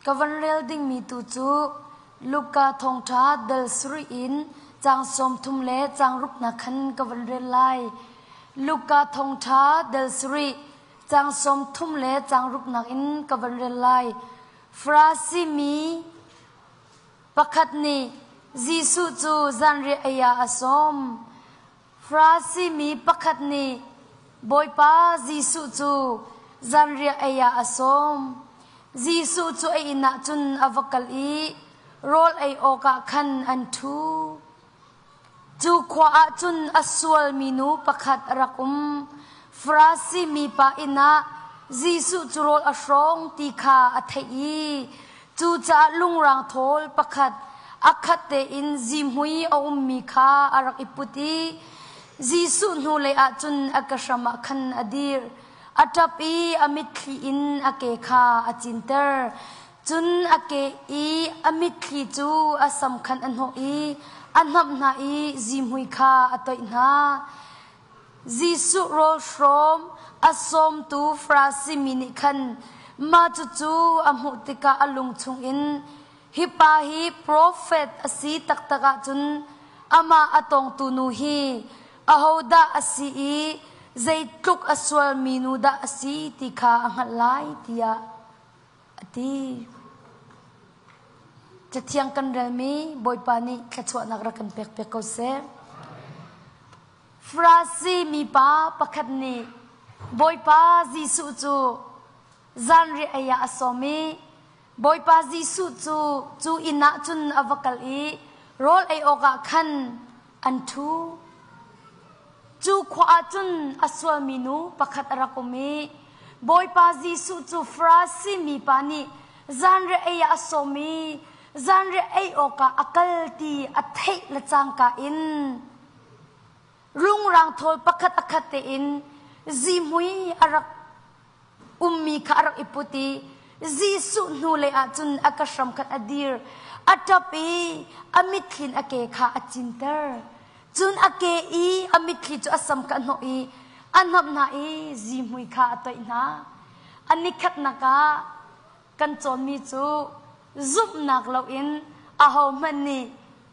Ka van rel dingmi tu cu Luka thawngṭha dal sarih in caang 30 le caang ruknak khan ka van rel lai. Luka thawngṭha dal sarih caang 30 le caang ruknak in ka van rel lai. Farasi mi pakhat nih Jesuh cu zanriah ei ah a sawm. Farasi mi pakhat nih Bawipa Jesuh cu zanriah ei ah a sawm. Jesuh cu a inn ah cun a va kal i rawl ei awkah khan an ṭhu. Cu khua ah cun a sualmi nu pakhat a rak um. Farasi mipa inn ah Jesuh cu rawl a hrawng ti kha a theih i Cucaah lungrang thawl pakhat a khat tein zihmui a ummi kha a rak i put i Jesuh hnulei ah cun a ke hram ah khan a dir. A ṭap i a mitthli in a ke kha a cinter. Cun a ke i a mitthli cu a sam khan a hnawh i a hnamh hna i zihmui kha a toih hna. Jesuh rawlhrawm a sawmtu Farasi mi nih khan mah cucu a hmuh tikah a lung chungin, Hi pa hi profet a si taktak ahcun amah a tawngtu nu hi ahodah a si i zeitluk a sualmi nu dah a si ti kha a hngalh lai, tiah a ti. Cathiang kan relmi Bawipa nih thluachuahnak rak kan pekpiak ko seh. Farasi mipa pakhat nih Bawipa Jesuh cu zanriah ei ah a sawm i Bawipa Jesuh cu cu inn ah cun a va kal i rawl ei awkah khan an ṭhu. Cu khua ah cun a sualmi nu pakhat a rak um i Bawipa Jesuh cu Farasi mipa nih zanriah ei ah a sawm i zanriah ei awkah a kal ti a theih le cangka in Lungrang thawl pakhat a khat tein zihmui a rak ummi kha a rak i put i Jesuh hnulei ah cun a ka hram khan a dir. A ṭap i a mitthli in a ke kha a cinter. Cun a ke i a mitthli cu a sam kha a hnawh i a hnamh hna i zihmui kha a toih hna. A nikhatnak ah kan cawnmi cu zumhnak loin ahohmanh nih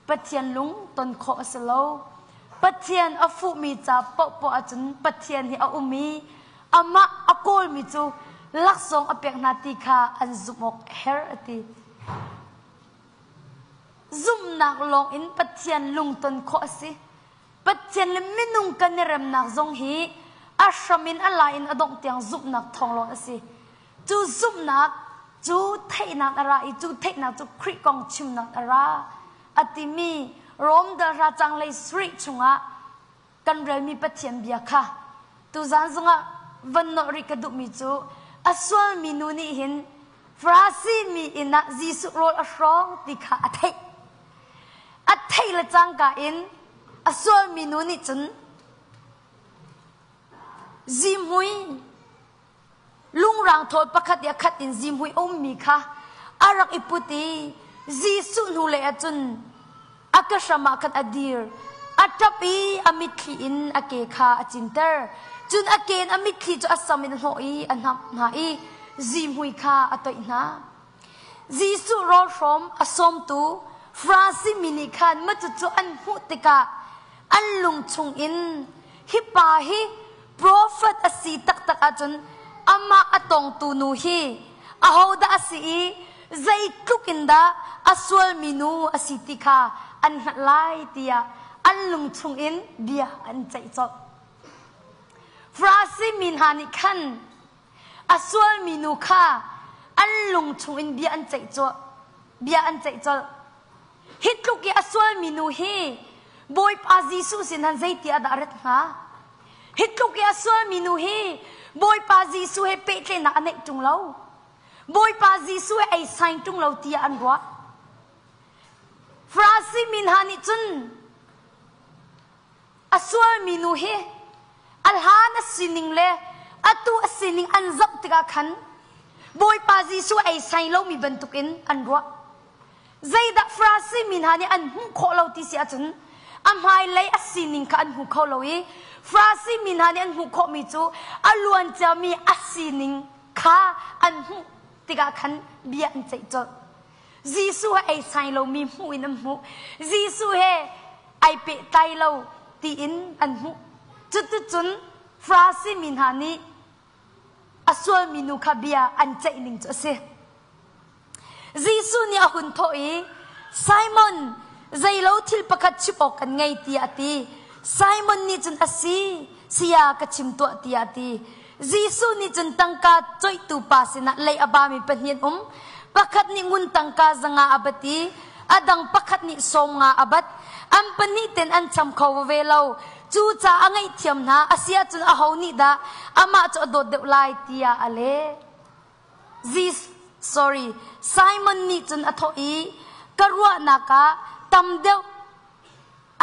Pathian lung ton khawh a si lo. Pathian a fuhmi ca paohpaoh ahcun Pathian hi a um i amah a kawlmi cu laksawng a pek hna ti kha an zumh awk a herh a ti. Zumhnak lawng in Pathian lungton khawh a si. Pathian le minung kan i remnak zong hi a hram in a lai in a dongh tiang zumhnak thawng lawng a si. Cu zumhnak cu theihnak a ra i cu theihnak cu Khrih kong chimnak a ra a timi Rom dahra canglei sarih chungah kan relmi Pathian bia kha tuzan zongah van nolh rih ka duhmi cu a sualmi nu nih hin Farasi mi inn ah Jesuh rawl a hrawng ti kha a theih. A theih le cangka in a sualmi nu nih cun zihmui Lungrang thawl pakhat i a khat in zihmui a ummi kha a rak i put i Jesuh hnulei ah cun a ke hram ah khan a dir. A ṭap i a mitthli in a ke kha a cinter. Cun a ke in a mitthli cu a sam in a hnawh i a hnamh hna i zihmui kha a toih hna. Jesuh rawlhrawm a sawmtu Farasi mi nih khan mah cucu an hmuh tikah an lung chungin hi pa hi profet a si taktak ahcun amah a tawngtu nu hi ahodah a si i zeitluk in dah a sualmi nu a si ti kha an hngalh lai tiah an lung chungin bia an ceih colh. Farasi mi hna nih khan a sualmi nu kha an lung chungin bia an ceih colh. Bia an ceih colh. Hi tluk i a sualmi nu hi Bawipa Jesuh sin han zeiti ah dah rat hnga? Hi tluk i a sualmi nu hi Bawipa Jesuh he pehtlaihnak a neih ṭung lo. Bawipa Jesuh he ei sain ṭung lo tiah an ruah. Farasi mi hna nih cun A sualmi nu hi a hlan a sining le atu a sining an zoh tikah khan Bawipa Jesuh ei sai lomi bantukin an ruah. Zeidah Farasi mi hna nih an hmuh khawh lo ti si ahcun a hmailei a sining kha an hmu kho lo i Farasi mi hna nih an hmuh khawhmi cu a luanciami a sining kha an hmuh. Tikah khan bia an ceih colh. Jesuh he ei sai lomi hmuh in an hmuh. Jesuh he ai pehtlai lo tiin an hmuh. Cuticun Farasi mi hna nih a sualmi nu kha bia an ceih ning cu a si. Jesuh nih a hun thawh i, Simon, zeilo thil pakhat chim awk kan ngei tiah a ti. Simon nih cun a si, saya ka chim tuah tiah a ti. Jesuh nih cun tangka coihtu pa sinah lei a bami pahnih an um. Pakhat nih ngun tangka 500 a bat i a dang pakhat nih 50 a bat. An pahnih ten an cham kho veve lo. Cucaah a ngaihthiam hna. A si ahcun aho nih dah amah cu a dawt deuh lai tiah a leh. Zis, sorry, Simon nih cun a thawh i, ka ruahnak ah tam deuh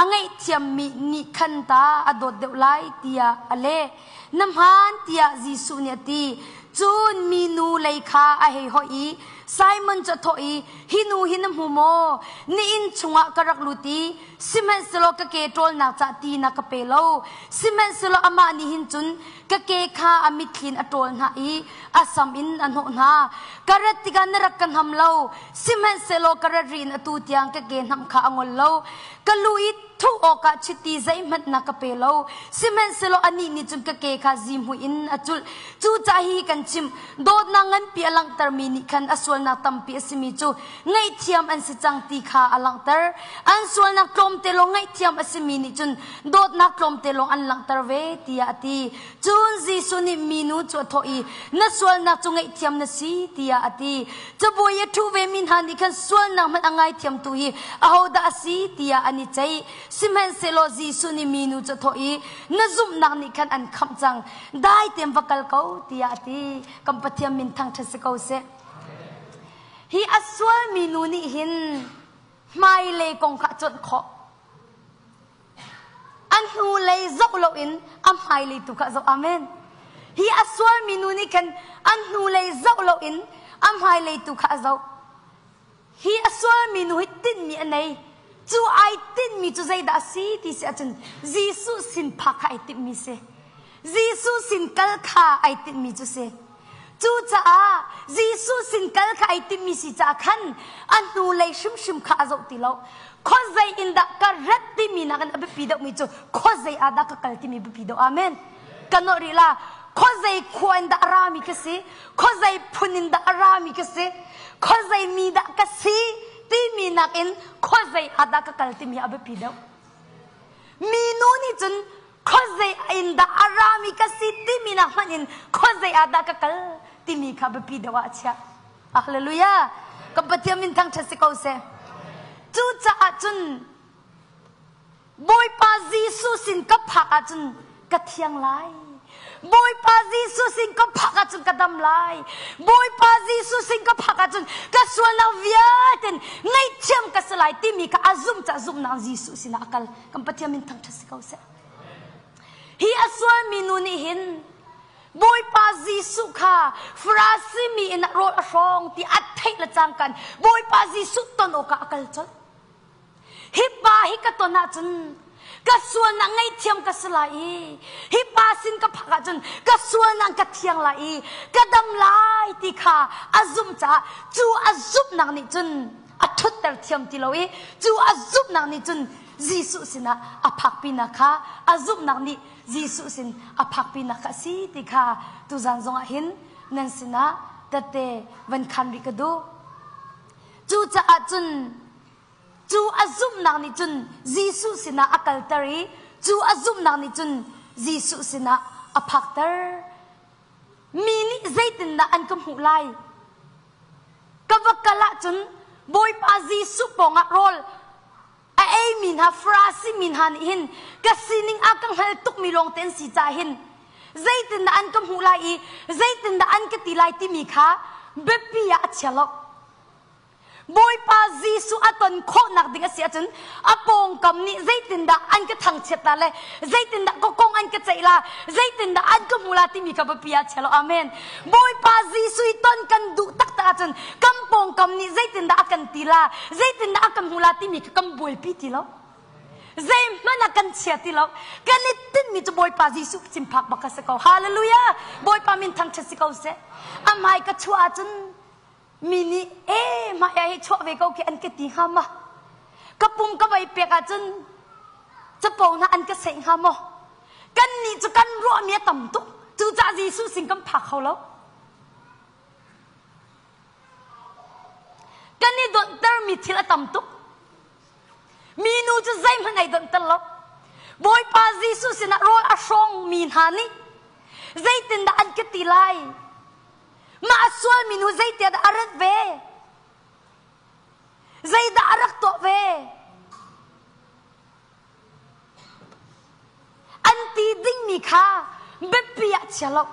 a ngaihthiammi nih khan ta a dawt deuh lai tiah a leh. Na hmaan tiah Jesuh nih a ti. Cun minu lei kha a hei hoih i Simon cu a thawh i, hi nu hi na hmu maw? Na inn chungah ka rak lut i sihmanhsehlaw ka ke ṭawlnak cah ti na ka pe lo. Sihmanhsehlaw amah nih hin cun ka ke kha a mitthli in a ṭawl hna i a sam in a hnawh hna. Ka rat tikah na rak ka hnam lo, sihmanhsehlaw ka rat ri in atu tiang ka ke hnamh kha a ngol lo. Ka lu i thuh awkah chiti zeihmanh na ka pe lo, sihmanhsehlaw anih nih cun ka ke kha zihmui in a culh. Cucaah hihi kan chimh, dawtnak nganpi a langhtermi nih khan a sualnak tampi a simi cu ngaihthiam an si cang ti kha a langhter. An sualnak tlawmte lawng ngaihthiam a simi nih cun dawtnak tlawmte lawng an langhter ve tiah a ti. Cun Jesuh nih minu cu a thawh i, Na sualnak cu ngaihthiam na si, tiah a ti. Cabuai i a ṭhu vemi hna nih khan sualnak hmanh a ngaithiamtu hi ahodah a si, tiah an i ceih. Sihmanhsehlaw Jesuh nih minu cu a thawh i, Na zumhnak nih khan an khamh cang. Dai tein va kal ko, tiah a ti. Kan Pathian min thangṭhat si ko seh. Hi a sualmi nu nih hin hmailei kong kha a cuanh khawh. A hnulei zoh loin a hmailei tu kha zoh. Amen. Hi a sualmi nu nih khan a hnulei zoh loin a hmailei tu kha a zoh. Hi a sualmi nu hi tinhmi a nei. Cu ai tinhmi cu zeidah a si ti si ahcun Jesuh sin phak kha ai timhmi si. Jesuh sin kal kha ai tinhmi cu si. Cucaah Jesuh sin kal kha ai timhmi si caah khan a hnulei hrimhrim kha a zoh ti lo. Khuazei in dah ka rat timi nakin a biapi deuhmi cu khuazei ah dah ka kal timi biapi deuh. Amen. Ka nawh rih la. Khuazei khua in dah a rami ka si? Khuazei phun in dah a rami ka si? Khuazei mi dah ka si timi nakin khuazei ah dah ka kal timi a biapi deuh. Minu nih cun khuazei in dah a rami ka si timi nak hmanh in khuazei ah dah ka kal timi kha biapi deuh ah a chiah. Hallelujah! Kan Pathian min thangṭhat si ko seh. Cucaah cun Bawipa Jesuh sin ka phak ahcun ka thiang lai. Bawipa Jesuh sin ka phak ahcun ka dam lai. Bawipa Jesuh sin ka phak ahcun ka sualnak vialte ngaihthiam ka si lai timi kha a zumh caah zumhnak Jesuh sinah a kal. Kan Pathian min thangṭhat si ko seh. Hi a sualmi nu nih hin Bawipa Jesuh kha Farasi mi in rawl a hrawng ti a theih le cangkan Bawipa Jesuh ton awkah a kal colh. Hi pa hi ka ton ahcun ka sualnak ngaihthiam ka si lai i hi pa sin ka phak ahcun ka sualnak ka thiang lai i ka dam lai ti kha a zumh caah cu a zumhnak nih cun a ṭhutter thiam ti lo i cu a zumhnak nih cun Jesuh sinah a phakpinak kha a zumhnak nih Jesuh sin a phakpinak kha a si ti kha tuzan zongah hin nan sinah tette van khan rih ka duh. Cucaah cun cu a zumhnak nih cun Jesuh sinah a kalter i cu a zumhnak nih cun Jesuh sinah a phakter. Mi nih zeitindah an ka hmuh lai? Ka va kal ahcun Bawipa Jesuh pawngah rawl a eimi hna Farasi mi hna nih hin ka sining a ka hngal tukmi lawngte an si caah hin zeitindah an ka hmuh lai i zeitindah an ka ti lai timi kha biapi ah a chia lo. Bawipa Jesuh a ton khawhnak ding a si ahcun a pawngkam nih zeitindah an ka thangchiat la le zeitindah ka kong an ka ceih la zeitindah an ka hmu la timi kha biapi ah chia lo. Amen. Bawipa Jesuh i ton kan duh taktak ahcun kan pawngkam nih zeitindah a kan ti la zeitindah a kan hmu la timi kha kan buaipi ti lo. Zeihmanh ah kan chia ti lo. Kan i tinhmi cu Bawipa Jesuh sin phak bak a si ko. Hallelujah! Bawipa min thangṭhat si ko seh. A hmai ka chuah ahcun. Mi nih ee mah hei chuah ve ko khi an ka ti hnga ma? Ka pum ka vai pek ahcun capo hna an ka seih hnga maw? Kannih cu kan ruahmi a tam tuk. Cucaah Jesuh sin kan phak kho lo. Kan i donhtermi thil a tam tuk. Minu cu zeihmanh ai donhter lo. Bawipa Jesuh sinah rawl a hrawngmi hna nih zeitindah an ka ti lai? Mah a sualmi nu zeitiah dah a rat ve? Zeidah a rak tuah ve? An ti dingmi kha biapi ah chia lo.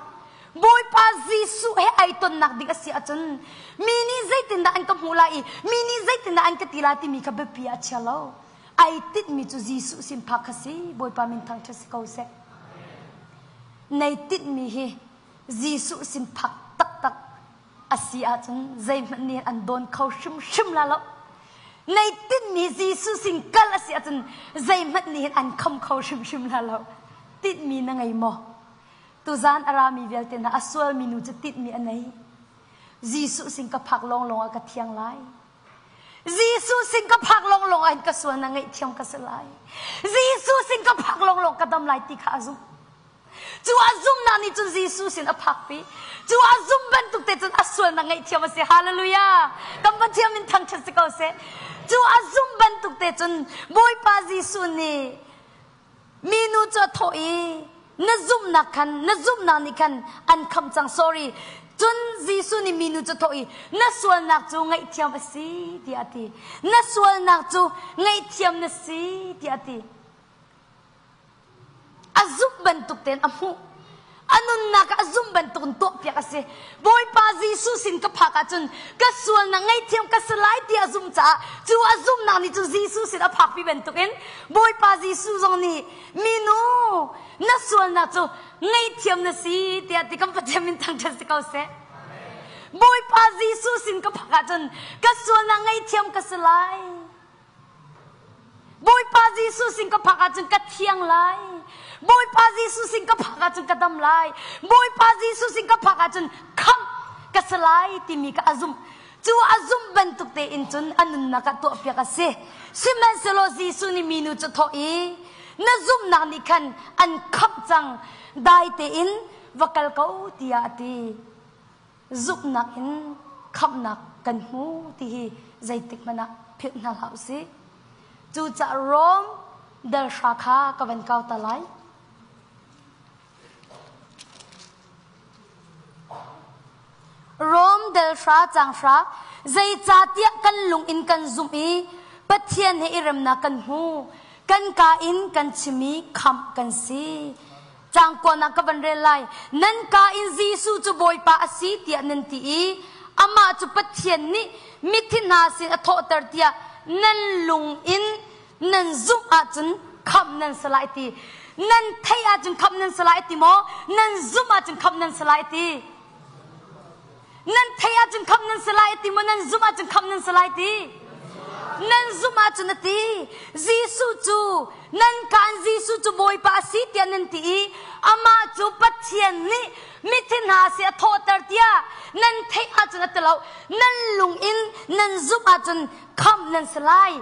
Bawipa Jesuh he ai tonnak ding a si ahcun mi nih zeitindah an ka hmuh lai i mi nih zeitindah an ka ti lai timi kha biapi ah chia lo. Ai tinhmi cu Jesuh sin phak kha si. Bawipa min thangṭhat si ko seh. Nei tinhmi hi Jesuh sin phak taktak a si ahcun zeihmanh nih an dawn kho hrimhrim la lo. Nei tinhmi Jesuh sin kal a si ahcun zeihmanh nih an kham kho hrimhrim la lo. Tinhmi na ngei maw? Tuzaan a rami vialte hna a sualmi nu cu tinhmi a nei. Jesuh sin ka phak lawnglawng ah ka thiang lai. Jesuh sin ka phak lawnglawng ah hin ka sual na ngaihthiam ka si lai. Jesuh sin ka phak lawnglawng ka dam lai ti kha a zumh. Cu a zumhnak nih cun Jesuh sin a phakpi. Cu a zumh bantuk te cun a sualnak ngaihthiam a si. Hallelujah! Kan Pathian min thangṭhat si ko seh. Cu a zumh bantuk te cun Bawipa Jesuh nih minu cu a thawh i na zumhnak khan na zumhnak nih khan an khamh cang sorry cun Jesuh nih minu cu thawh i na sualnak cu ngaihthiam a si tiah a ti na sualnak cu ngaihthiam na si tiah a ti A zumh bantuk tein a hmuh. A nunnak ah a zumh bantuk in tuahpiak a si. Bawipa Jesuh sin ka phak ahcun ka sualnak ngaihthiam ka si lai ti a zumh caah cu a zumhnak nih cun Jesuh sin a phakpi bantukin Bawipa Jesuh zong nih minu na sualnak cu ngaihthiam na si tiah ti kan Pathian min thangṭhat si ko seh. Bawipa Jesuh sin ka phak ahcun ka sualnak ngaihthiam ka si lai. Bawipa Jesuh sin ka phak ahcun ka thiang lai. Bawipa Jesuh sin ka phak ahcun ka dam lai. Bawipa Jesuh sin ka phak ahcun khamh ka si lai timi ka a zumh. Cu a zumh bantuk tein cun a nunnak ah tuahpiak a si. Sihmanhsehlaw Jesuh nih minu cu thawh i, na zumhnak nih khan an khamh cang, dai tein va kal ko tiah a ti. Zumhnak in khamhnak kan hmu ti hi zeitik hmanh ah philh hna hlah usih. Cucaah Rom dal hra kha ka van kau ta lai. Rom dal hra cang hra zeicahtiah kan lung in kan zumh i Pathian he i remnak kan hmu. Kan ka in kan chim i khamh kan si. Caang kuan ah ka van rel lai. Nan ka in Jesuh cu Bawipa a si tiah nan ti i amah cu Pathian nih mithi hna sin a thawhter tiah nan lung in nan zumh ahcun khamh nan si lai ti. Nan theih ahcun khamh nan si lai ti maw? Nan zumh ahcun khamh nan si lai ti. Nan theih ahcun khamh nan si lai ti maw nan zumh ahcun khamh nan si lai ti? Nan zumh ahcun a ti. Jesuh cu nan kaan Jesuh cu Bawipa a si tiah nan ti i amah cu Pathian nih mithi hna si a thawhter tiah nan theih ahcun a ti lo. Nan lung in nan zumh ahcun khamh nan si lai.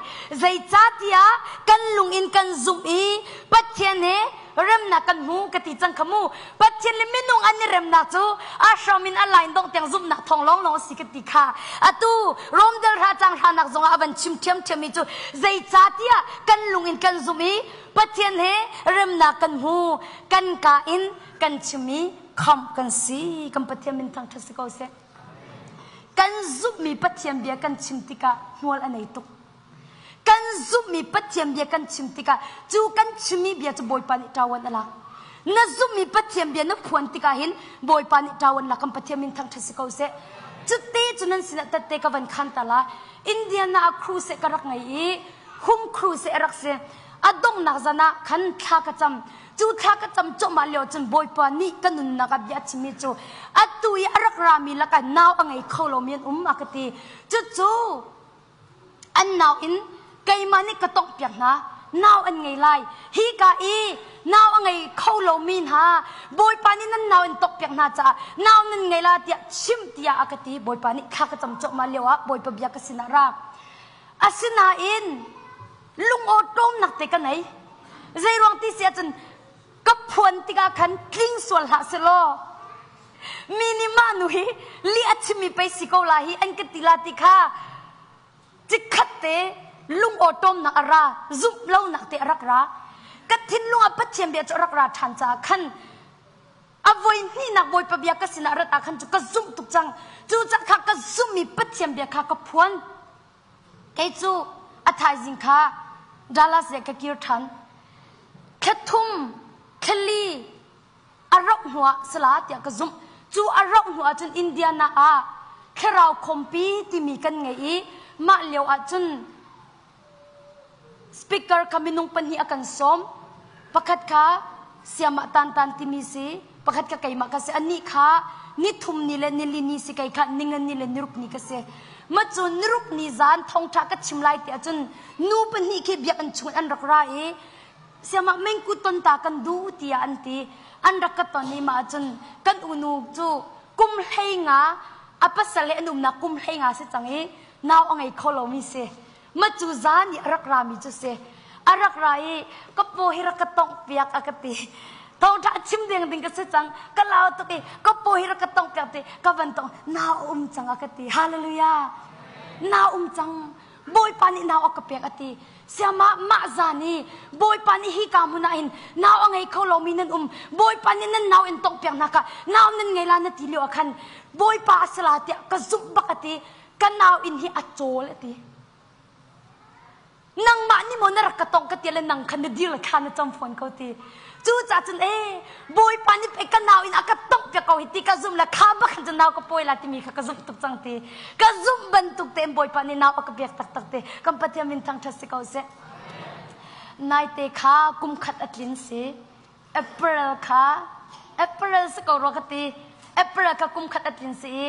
Zeicahtiah kan lung in kan zumh i Pathian he remnak kan hmu ka ti cang kha mu. Pathian le minung an i remnak cu a hram in a lain dongh tiang zumhnak thawng lawnglawng a si ka ti kha. Atu Rom dal hra cang hranak zongah a van chim ṭhiamṭhiam mi cu zeicahtiah kan lung in kan zumh i Pathian he remnak kan hmu kan ka in kan chim i khamh kan si kan Pathian min thangṭhat si ko seh. Kan zumhmi Pathian bia kan chim tikah hmual a nei tuk. Kan zumhmi Pathian bia kan chim tikah cu kan chimmi bia cu Bawipa nih ṭawan a lak. Na zumhmi Pathian bia na phuan tikah hin Bawipa nih ṭawan lak kan Pathian min thangṭhat si ko seh. Cuti cu nan sinah tette ka van khan ta la. Indiana ah crusade ka rak ngei i hum crusade a rak si. A donghnak zan ah khan thla ka cam. Cu thla ka cam cuahmah lio cun Bawipa nih ka nunnak ah bia a chimmi cu atu i a rak rami lakah nau a ngei kho lomi an um a ka ti. Cucu an nau in keimah nih ka tonghpiak hna. Nau an ngei lai. Hi ka i nau a ngei kho lomi hna Bawipa nih nan nau in tokpiak hna caah nau nan ngei la tiah chim tiah a ka ti. Bawipa nih thla ka cam cuahmah lio ah Bawipa bia ka sinah ra. Asinain lungawṭawmnak te ka nei. Zeiruang ti si ahcun ka phuan tikah khan tling sual hlah selaw mi nih mah nu hi lih a chimmi pei si ko la hi an ka ti la ti kha chikkhat te lungawṭawmnak a ra zumh lonak te a rak ra ka thinlung ah Pathian bia cu a rak ra ṭhan caah khan a voi hnihnak Bawipa bia ka sinah rat ah khan cu ka zumh tuk cang cucaah kha ka zumhmi Pathian bia kha ka phuan Kei cu a thaizing kha Dallas le ka kir ṭhan. Thla thum, thla li a rauh hnuah sala tiah ka zumh. Cu a rauh hnu ahcun Indiana ah thlarau khawmpi timi kan ngei i mah lio ahcun speaker kha minung pahnih a kan sawm. Pakhat kha siamah tantan timi si, pakhat kha keimah ka si. Anih kha nithum ni le nili ni si kei kha ningan ni le niruk ni ka si. Ma cu niruk ni zan thawngṭha ka chim lai ti ahcun nu pahnih khi biakinn chung an rak ra i siamah mengku ton ta kan duh tiah an ti. An rak ka ton i mah ahcun kan unu cu kum hlei nga a pasal he an umnak kum hlei nga si cang i nau a ngei kho lomi si. Ma cu zan i a rak rami cu si. A rak ra i ka paw hi rak ka tongh piak a ka ti. Thawngṭha chim ding ding ka si cang. Ka lau tuk i ka paw hi rak ka tongh piak ti ka van tong nau a um cang a ka ti. Hallelujah. Nau um cang. Bawipa nih nau a ka pek a ti. Siama mah zan i Bawipa nih hi ka hmun ah hin nau a ngei kho lomi nan um. Bawipa nih nan nau in tongh piak hna kha nau nan ngei la na ti lio ah khan Bawipa a si la tiah ka zumh bak a ti. Ka nau inn hi a cawl a ti. Nangmah nih maw na rak ka tongh ka ti le nang khan na dir le kha na cam fawn ko ti. Cu ca cun ee Bawipa nih pei ka nau in a ka tongh piak ko hi ti ka zumh le kha bak khan cun nau ka pawi la timi kha ka zumh tuk cang ti. Ka zumh bantuk tein Bawipa nih nau a ka pek taktak ti. Kan Pathian min thangṭhat si ko seh. Naite kha kum khat a tlin si. April kha April si ko rua ka ti. April kha kum khat a tlin si i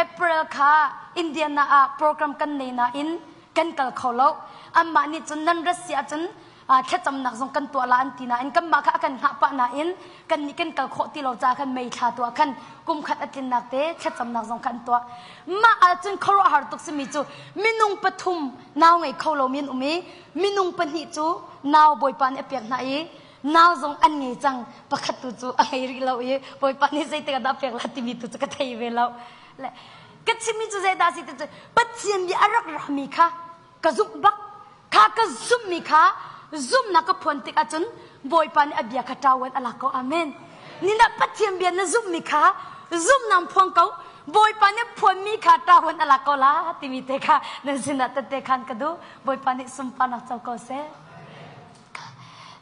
April kha Indiana ah program kan nei nain kan kal kho lo. Anmah nih cun nan rat si ahcun thlacamnak zong kan tuah la an ti nain kanmah kha a kan hngah pah nain kan nih kan kal khawh ti lo caah khan mei thla tuah khan kum khat a tlinnak te thlacamnak zong kha an tuah. Mah ahcun khuaruahhar tuk simi cu minung pathum nau ngei kho lomi an um i minung pahnih cu nau Bawipa nih a pek hna i nau zong an ngei cang pakhat tu cu a ngei rih lo i bawipa nih zeitik ah dah pek la timi tu cu ka thei ve lo le ka chimmi cu zeidah si ti cu pathian bia a rak rami kha ka zumh bak kha ka zumhmi kha zumhnak ka phuan tik ahcun bawipa nih a bia kha ṭawan a lak ko amen nina pathian bia na zumhmi kha zumhnak phuang ko bawipa nih phuanmi kha ṭawan a lak ko la timi te kha nan sinah tette khan ka duh bawipa nih sunparnak co ko seh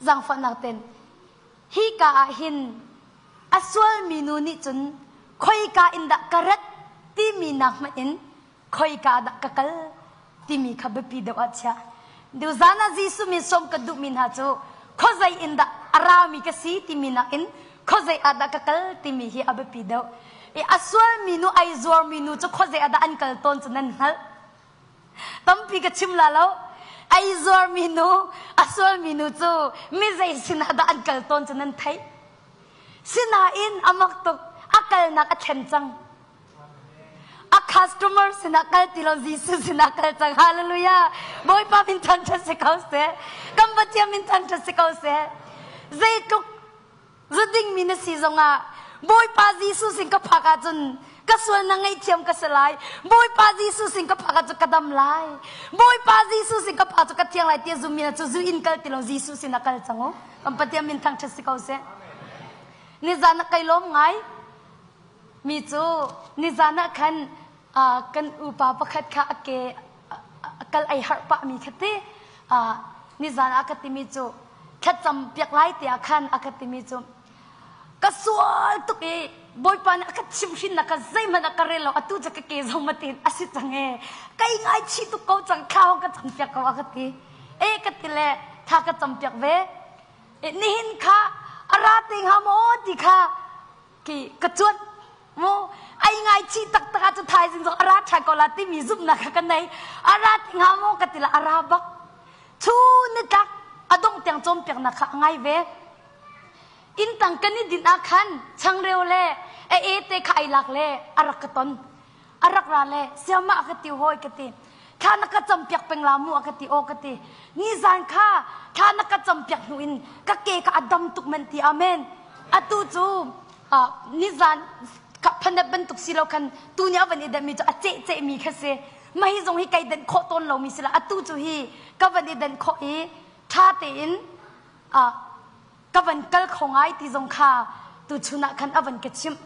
Zaangfahnak ten hika ah hin a sualmi nu nih cun khoika in dah ka rat timi nak hmanh in khoika dah ka kal timi kha biapi deuh ah chiah. Duzan ah Jesuh min sawm ka duhmi hna cu khuazei in dah a rami ka si timi nakin khuazei ah dah ka kal timi hi a biapi deuh. I a sualmi nu ai zuarmi nu cu khuazei ah dah an kal tawn cu nan hngalh. Tampi ka chim la lo. Ei zuarmi nu, a sualmi nu cu mi zei sinah dah an kal tawn cu nan theih. Sinain a mak tuk, a kalnak a thlen cang. A customer sinah kal ti lo Jesuh sinah kal cang. Hallelujah. Bawipa min thangṭhat si ko seh. Kan Pathian min thangṭhat si ko seh. Zeitluk Zu dingmi na si zongah Bawipa Jesuh sin ka phak ahcun ka sualnak ngaihthiam ka si lai. Bawipa Jesuh sin ka phak ahcun ka dam lai. Bawipa Jesuh sin ka phak cu ka thiang lai ti a zummi na cu zu in kal ti lo Jesuh sin ah kal cang u. Kan Pathian min thangṭhat si ko seh. Nizan ah kai lawm ngai mi cu nizan ah khan kan upa pakhat kha a ke a kal ei harh pahmi kha ti nizan ah ka timi cu thlacam piak lai tiah khan a ka timi cu ka sual tuk i bawipa nih a ka chimhhrinnak kha zeihmanh a ka rel lo atu cu ka ke zong matin a si cang e kai ngaichih tuk ko cang thla hong ka cam piak ko a ka ti e ka ti le thla ka cam piak ve e nihin kha a ra te hnga maw ti kha ki ka cuanh mu ai ngaichih taktak ah cu thaizing zong a ra ṭhan ko la timi zumhnak kha ka nei a ra ti hnga maw ka ti la a ra bak chu ni tlak. A dongh tiang cawnpiaknak kha a ngai ve. Inn tang kan i dinh ah khan changreu le a e te kha ai lak le a rak ka ton. A rak ra le siamah a ka ti hawi ka ti. Thla na ka campiak peng la mu a ka ti aw ka ti. Nizan kha thla na ka campiak hnu in ka ke kha a dam tuk man ti amen. Atu cu nizan ka phanat bantuk si lo khan tu nih a van i denhmi cu a ceh cehmi kha si. Mah hi zong hi kai denh khawh tawn lomi si la atu cu hi ka van i denh khawh i ṭha tein ka van kal kho ngai ti zong kha tuchun ah khan a van ka chimh.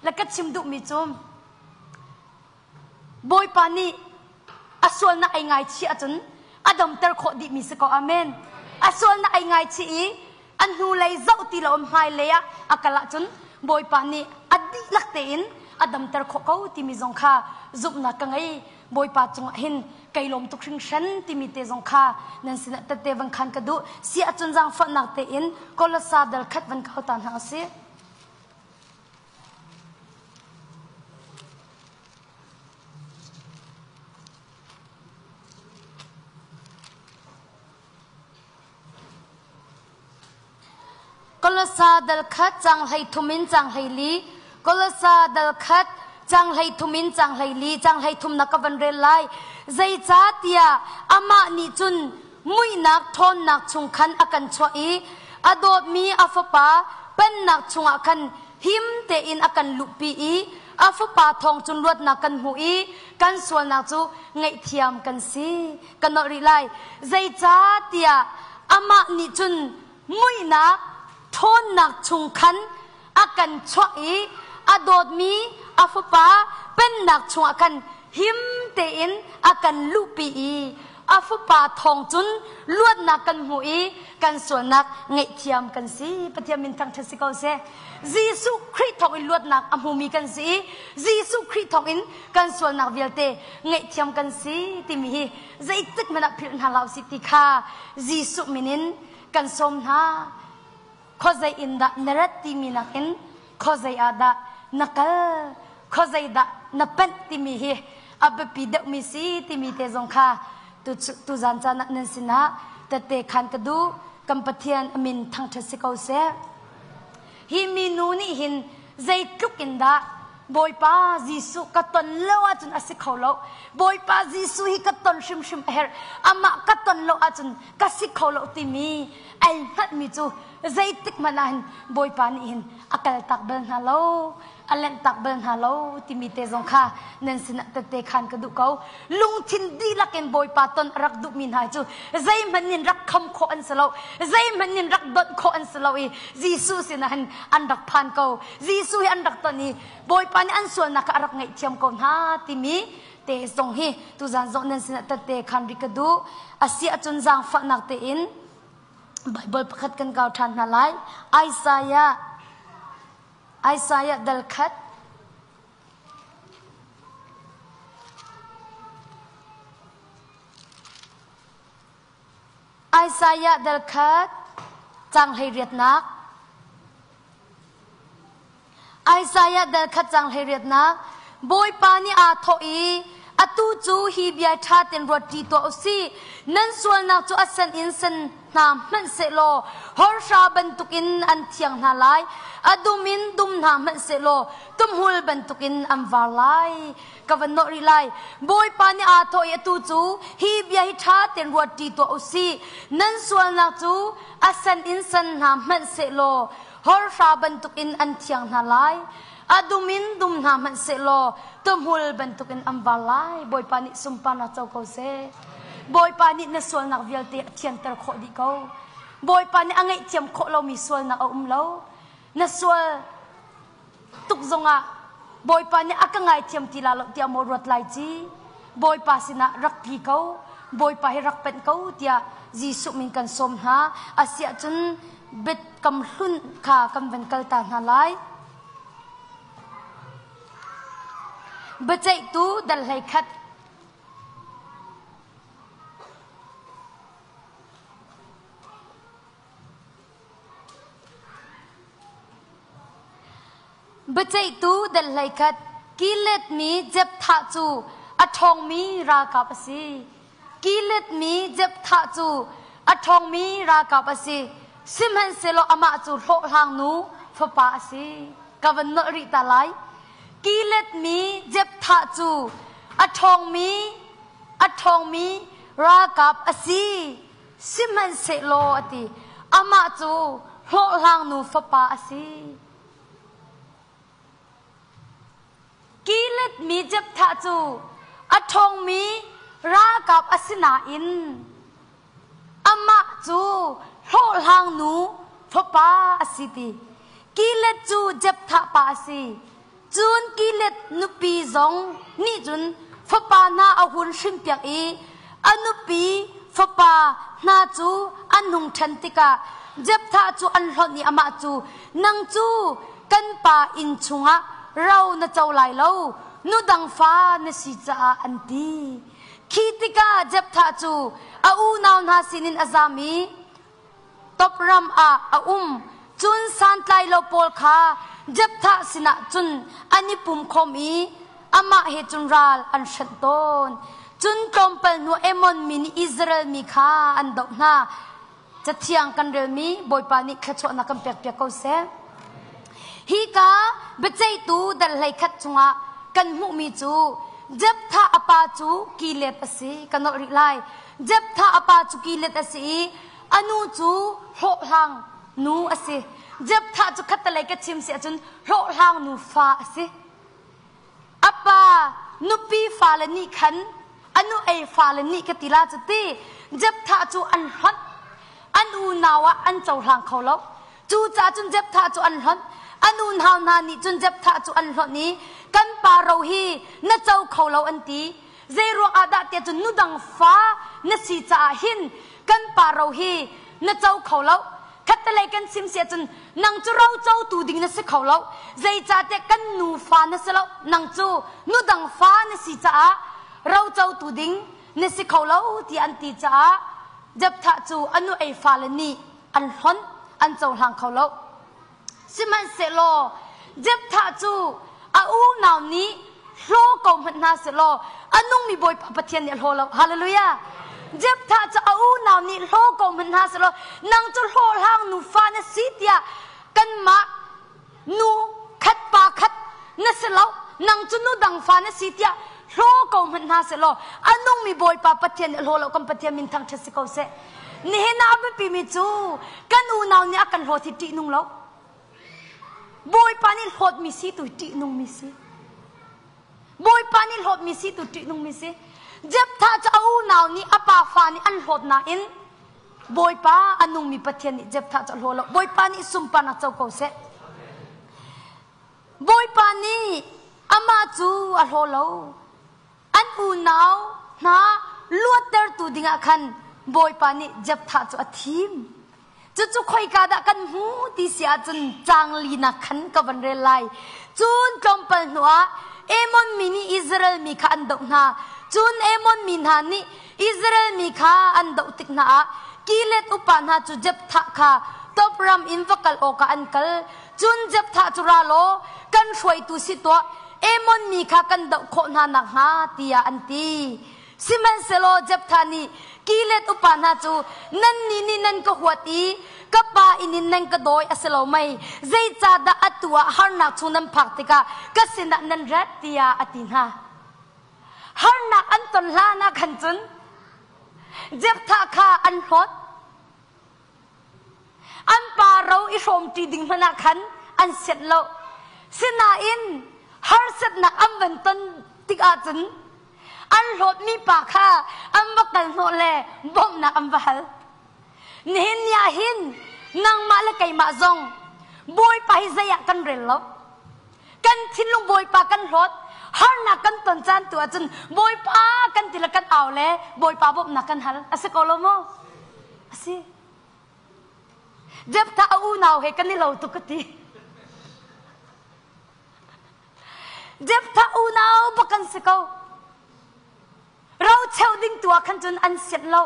Le ka chim duhmi cu Bawipa nih a sualnak ei ngaichih ahcun a damter khawh dihmi si ko. Amen. A sualnak ei ngaichih i a hnulei zoh ti lo hmailei ah a kal ahcun Bawipa nih a dihlak tein a damter khawh ko timi zong kha zumhnak ka ngei. Bawipa cungah hin kai lawm tuk hringhran timi te zong kha nan sinah tette van khan ka duh. Si ahcun zaangfahnak tein Kolosa dal khat van kau ta hna usih. Kolosa dal khat cang hlei thum in cang hlei li Kolosa dal khat cang hlei thum in cang hlei li cang hlei thum na ka van rel lai zeicahtiah amah nih cun muihnak ṭhawnnak chung khan a kan chuah i a dawtmi a fapa pennak chungah khan him tein a kan luhpi i a fapa thawng cun luatnak kan hmu i kan sualnak cu ngaihthiam kan si kan nolh rih lai zeicahtiah amah nih cun muihnak ṭhawnnak chung khan a kan chuah i a dawtmi a fapa pennak chungah khan him tein a kan luhpi i a fapa thawng cun luatnak kan hmu i kan sualnak ngaihthiam kan si. Pathian min thangṭhat si ko seh. Jesuh Khrih thawng in luatnak a hmumi kan si i Jesuh Khrih thawng in kan sualnak vialte ngaihthiam kan si timi hi zeitik hmanh ah philh hna hlah usih ti kha Jesuh min in kan sawm hna. Khuazei in dah na rat timi nakin khuazei ah dah na kal, khuazei dah na panh timi hi a biapi deuhmi si timi te zong kha tuzan caan ah nan sinah tette khan ka duh. Kan Pathian a min thangṭhat si ko seh. Hi minu nih hin zeitluk in dah Bawipa Jesuh ka ton lo ahcun a si kho lo. Bawipa Jesuh hi ka ton hrimhrim a herh. Amah ka ton lo ahcun ka si kho lo timi ai hngalhmi cu zeitik hmanh ah hin Bawipa nih hin a kaltak bal hna lo, a lenhtak bal hna lo timi te zong kha nan sinah tette khan ka duh ko. Lungthin dihlak in Bawipa ton a rak duhmi hna cu zeihmanh in rak kham khawh an si lo, zeihmanh in rak donh khawh an si lo i Jesuh sinah hin an rak phan ko. Jesuh hi an rak ton i Bawipa nih an sualnak kha a rak ngaihthiam ko hna timi te zong hi tuzan zong nan sinah tette khan ri ka duh. A si ahcun zaangfahnak tein Bible pakhat kan kau ṭhan hna lai. Isaiah Isaiah dal khat Isaiah dal khat cang hlei riatnak Isaiah dal khat cang hlei riatnak Bawipa nih aa thawh i atu cu hi bia ṭha tein ruat ṭi tuah u sih nan sualnak cu a sen in sen hna hmanhsehlaw hawrhra bantukin an thiang hna lai a dum in dum hna hmanhsehlaw tumhul bantukin an var lai ka van nawh rih lai. Bawipa nih aa thawh i atu cu hi bia hi ṭha tein ruat ṭi tuah u sih. Nan sualnak cu a sen in sen hna hmanh sehlaw horhra bantukin an thiang hna lai. A dum in dum hna hmanh sehlaw tuhmul bantukin an var lai. Bawipa nih sunparnak co ko seh. Bawipa nih na sualnak vialte a thianter khawh dih ko. Bawipa nih a ngaihthiam khawh lomi sualnak a um lo. Na sual tuk zongah Bawipa nih a ka ngaithiam ti la lo tiah maw ruat lai ci Bawipa sinah rak tli ko Bawipa hi rak penh ko tiah Jesuh min kan sawm hna asiah cun biakam hlun kha kan van kal ta hna lai Biaceihtu dal hlei khat Biaceihtu dal hleikhat Gilead-mi Jephthah cu a ṭhawngmi ralkap a si. Gilead-mi Jephthah cu A ṭhawngmi ralkap a si. Sihmanhsehlaw amah cu hlawhhlangnu fapa a si. Ka van nolh rih ta lai. Gilead mi Jephthah cu a ṭhawngmi a ṭhawngmi ralkap a si. Sihmanhsehlaw a ti, amah cu hlawhhlangnu fapa a si. Gilead mi Jephthah cu a ṭhawngmi ralkap a si nain amah cu hlawhhlangnu fapa a si ti. Gilead cu Jephthah pa a si. Cun Gilead nupi zong nih cun fapa hna a hun hrinpiak i a nupi fapa hna cu an hung ṭhen tikah Jephthah cu an hlonh i amah cu, Nang cu kan pa inn chungah ro na co lai lo, nu dang fa na si caah an ti. Khi tikah Jephthah cu a unau hna sinin a zam i Top ram ah a um. Cun santlailo pawl kha Jephthah sinah cun an i pum khawm i amah he cun ral an hrenh tawn. Cun tlawmpal hnu Ammon mi nih Israel mi kha an doh hna. Cathiang kan relmi Bawipa nih thluachuahnak kan pekpiak ko seh. Hika biaceihtu dal 11 chungah kan hmuhmi cu Jephthah a pa cu Gilead a si. Ka nolh rih lai. Jephthah a pa cu Gilead a si i a nu cu hlawhhlang nu a si. Jephthah cu khattelei ka chim si ahcun hlawhhlang nu fa a si. A pa nupi fale nih khan a nu ei fale nih ka ti la cu ti Jephthah cu an hlonh. An unau ah an cohlang kho lo. Cucaah cun Jephthah cu an hlonh. An unau hna nih cun Jephthah cu an hlonh i kan pa ro hi na co kho lo an ti. Zei ruang ah dah tiah cun nudang fa na si caah hin kan pa ro hi na co kho lo. Khattelei kan chim si ahcun nang cu ro cotu ding na si kho lo. Zeicahtiah kan nu fa na si lo. Nang cu nudang fa na si caah ro cotu ding na si kho lo tiah an ti caah Jephthah cu a nu ei fale nih an hlonh, an cohlang kho lo. Sihmanhsehlaw Jephthah cu a unau nih hlaw ko hmanh hna sehlaw a nungmi Bawipa Pathian nih a hlaw lo. Hallelujah! Jephthah cu a unau nih hlaw ko hmanh hna sehlaw nang cu hlawhhlang nufa na si tiah kanmah nu khat pa khat na si lo nang cu nu dang fa na si tiah hlaw ko hmanh hna sehlaw a nungmi Bawipa Pathian nih hlaw lo kan Pathian min thangṭhat si ko seh. Nihin ah a biapimi cu kan unau nih a kan hlawt hi ṭihnung lo. Bawipa nih hlawtmi si tu ṭihnungmi si. Bawipa nih hlawtmi si tu ṭihnungmi si. Jephthah cu a unau nih a pa fa nih an hlawt nain Bawipa a nungmi Pathian nih Jephthah cu a hlaw lo. Bawipa nih sunparnak co ko seh. Bawipa nih amah cu a hlaw lo. An unau hna luattertu dingah khan Bawipa nih Jephthah cu a thim. Cucu khoika dah kan hmu ti si ahcun caang linak khan ka van rel lai. Cun tlawmpal hnuah Ammon mi nih Israel mi kha an doh hna. Cun Ammon mi hna nih Israel mi kha an doh tik hna ah Gilead upa hna cu Jephthah kha Tob ram in va kal awkah an kal. Cun Jephthah cu ra law kan hruaitu si tuah, Ammon mi kha kan doh khawh hna nakhnga tiah an ti. Sihmanhsehlaw Jephthah nih Gilead upa hna cu nannih nih nan ka huat i ka pa inn in nan ka dawi a si lo mei? Zeicahdah atu ah harnak chung nan phak tikah ka sinah nan rat tiah a ti hna. Harnak an ton hlan ah khan cun Jephthah kha an hlawt. An pa ro i hrawmṭi ding hmanh ah khan an sianh lo. Sinain harsatnak an van ton tik ahcun an hlawtmi pa kha an va kal hnawh le bawmhnak an va hal. Nihin ni ah hin nangmah le keimah zong Bawipa hi zei ah kan rel lo. Kan thinlung Bawipa kan hlawt. Harnak kan ton caan tu ahcun Bawipa kan ti le kan au le Bawipa bawmhnak kan hal. A si ko lo maw? A si. Jephthah a unau he kan i lo tuk ka ti. Jephthah unau bak kan si ko. Ro cheu ding tu ah khan cun an sianh lo.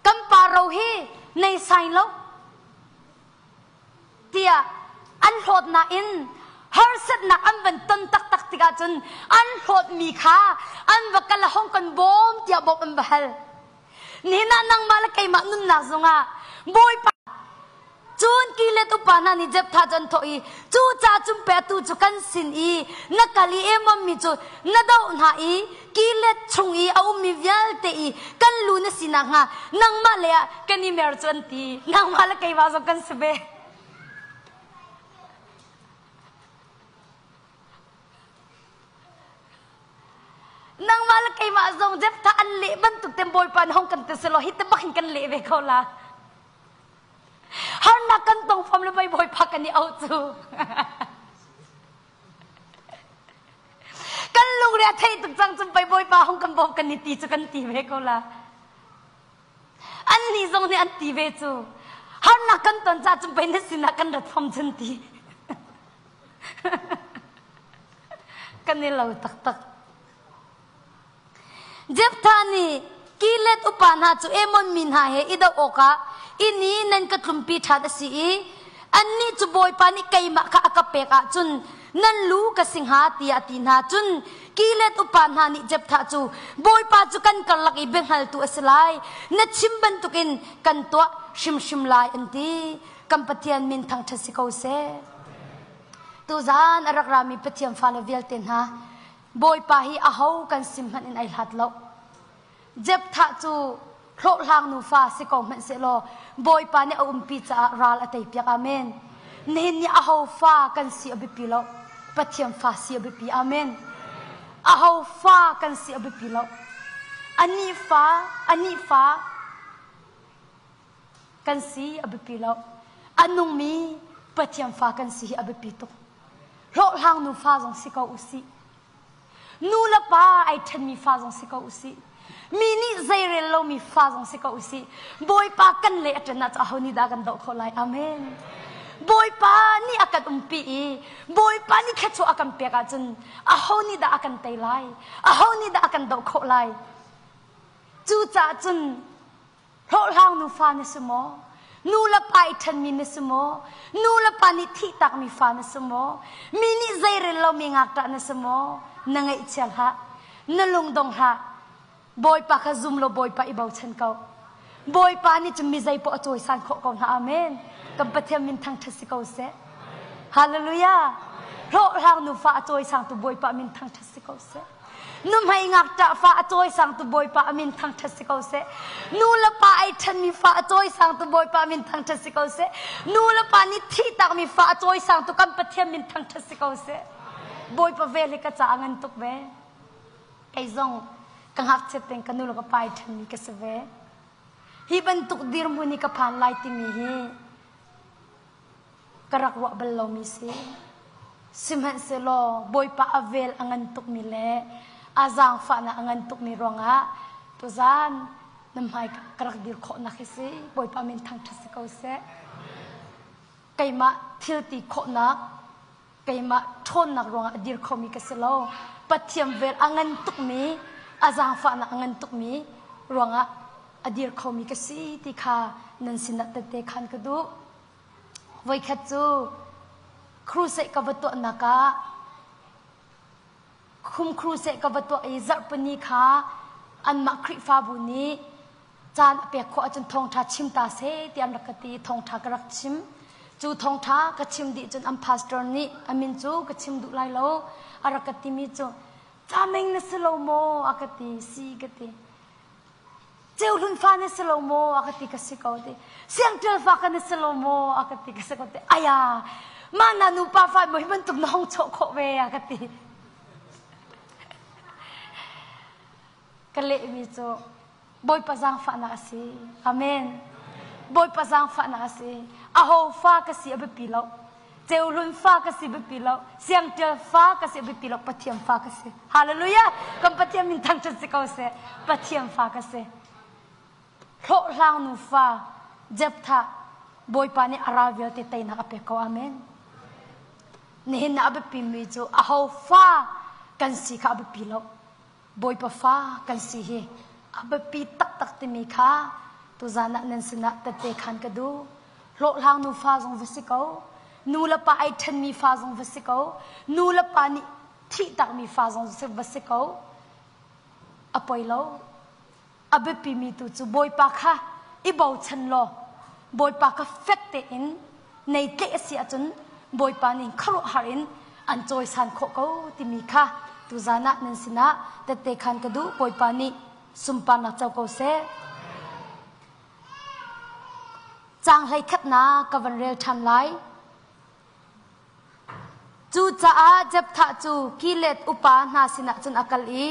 Kan pa ro hi nei sai lo tiah an hlawt nain. Harsatnak an van ton taktak tikah cun an hlawtmi kha an va kal a hong kan bawm tiah bawmh an va hal. Nihin ah nangmah le keimah nunnak zongah Bawipa Cun Gilead upa hna nih Jephthah cu an thawh i, Cu ca cun pei atu cu kan sin i na kal i Ammon mi cu na doh hna i Gilead chung i a ummi vialte i kan lu na si nakhnga nangmah lei ah kan i mer cu an ti. Nangmah le keimah zong kan si ve. Nangmah le keimah zong Jephthah an leh bantuk ten Bawipa nih hong kan ti selaw hi te bak hin kan leh ve ko la. Harnak kan tong fam le pei Bawipa kan i auh cu. kan lungre a theih tuk cang cun pei Bawipa hong kan bawm kan i ti cu kan ti ve ko la. Annih zong nih an ti ve cu. Harnak kan ton ca cun pei na sinah kan rat fam cun ti. kan i lo taktak. Jephthah nih Gilead upa hna cu Ammon mi hna he i doh awkah inn i nan ka tlumpi ṭhan a si i annih cu Bawipa nih keimah kha a ka pek ahcun nan lu ka si hnga tiah a ti hna. Cun Gilead upa hna nih Jephthah cu Bawipa cu kan karlak i biahngaltu a si lai, na chim bantukin kan tuah hrimhrim lai an ti. Kan Pathian min thangṭhat si ko seh. Tuzaan a rak rami Pathian fale vialte hna, Bawipa hi aho kan sim hmanh in ai hlat lo. Jephthah cu hlawhhlang nufa si ko hmanh sehlaw Bawipa nih a umpi caah ral a teipiak. Amen. Nihin ni aho fa kan si a biapi lo. Pathian fa si a biapi. Amen. Aho fa kan si a biapi lo. Anih fa, anih fa kan si a biapi lo. A nungmi Pathian fa kan si hi a biapi tuk. Hlawhhlang nufa zong si ko usih. Nu le pa ai ṭhenmi fa zong si ko usih. Mi nih zeirel lomi fa zong si ko usih. Bawipa kan le a ṭan ah aho nih dah kan doh khawh lai? Amen. Bawipa nih a kan umpi i Bawipa nih thluachuah a kan pek ahcun aho nih dah a kan tei lai? Aho nih dah a kan doh khawh lai? Cucaah cun Hlawhhlang nufa na si maw? Nu le pa i ṭhenmi na si maw? Nu le pa nih thihtakmi fa na si maw? Mi nih zeirel lomi ngakṭah na si maw? Na ngaihchia hlah. Na lungdong hlah. Bawipa kha zum law Bawipa i bochan ko. Bawipa nih cun mi zeipoh a cawisan khawh ko hna. Amen. Kan Pathian min thangṭhat si ko seh. Hallelujah. Hlawhhlang nufa a cawisangtu Bawipa min thangṭhat si ko seh. Nuhmei ngakṭah fa a cawisangtu Bawipa a min thangṭhat si ko seh. Nu le pa ai ṭhenmi fa a cawisangtu Bawipa a min thangṭhat si ko seh. Nu le pa nih thihtakmi fa a cawisangtu kan Pathian min thangṭhat si ko seh. Bawipa vel hi ka caah a ngan tuk ve. Kei zong ka ngakchiat tein ka nu le ka pa ai ṭhenmi ka si ve. Hi bantuk dirhmun hi ka phan lai timi hi ka rak ruah bal lomi si. Sihmanhsehlaw Bawipa a vel a ngan tukmi le a zaangfahnak a ngan tukmi ruangah tuzaan na hmai ka rak dir khawhnak hi si. Bawipa min thangṭhat si ko seh. Keimah thil ti khawhnak, keimah ṭhawnnak ruangah a dir khomi ka si lo. Pathian vel a ngan tukmi, a zaangfahnak a ngan tukmi ruangah a dir khomi ka si ti kha nan sinah tette khan ka duh. Voikhat cu crusade ka va tuahnak ah khum crusade ka va tuah i zarhpini kha anmah Khrihfabu nih caan a pek khawh ahcun thawngṭha chim ta seh tiah an rak ka ti i thawngṭha ka rak chim. Cu thawngṭha ka chim dih cun an pastor nih a min cu ka chim duh lai lo a rak ka timi cu Cameng na si lo maw a ka ti si ka ti. Ceuhlun fa na si lo maw a ka ti ka si ko ti. Siangṭial fa ka na si lo maw a ka ti ka si ko ti. Aya mah na nupa fa maw hi bantuk na hong chawh khawh ve a ka ti. Ka lehmi cu Bawipa zaangfahnak a si. Amen. Bawipa zaangfahnak a si. Aho fa ka si a biapi lo. Ceuhlun fa ka si biapi lo. Siangṭial fa ka si biapi lo. Pathian fa ka si. Hallelujah! Kan Pathian min thangṭhat si ko seh. Pathian fa ka si. Hlawhhlang nu fa Jephthah Bawipa nih a ral vialte teinak a pek ko. Amen. Nihin ah a biapimi cu aho fa kan si kha a biapi lo. Bawipa fa kan si hi a biapi taktak timi kha tuzan ah nan sinah tette khan ka duh. Hlawhhlang nufa zong va si ko. Nu le pa ai ṭhenmi fa zong va si ko. Nu le pa nih thihtakmi fa zong va si ko. A poi lo. A biapimi tu cu Bawipa kha i bochan law Bawipa kha fek tein nei tleh a si ahcun Bawipa nih khuaruahhar in an cawisan khawh ko timi kha tuzan ah nan sinah tette khan ka duh. Bawipa nih sunparnak co ko seh. Caang hleikhatnak ka van rel ṭhan lai. Cucaah Jephthah cu Gilead upa hna sinah cun a kal i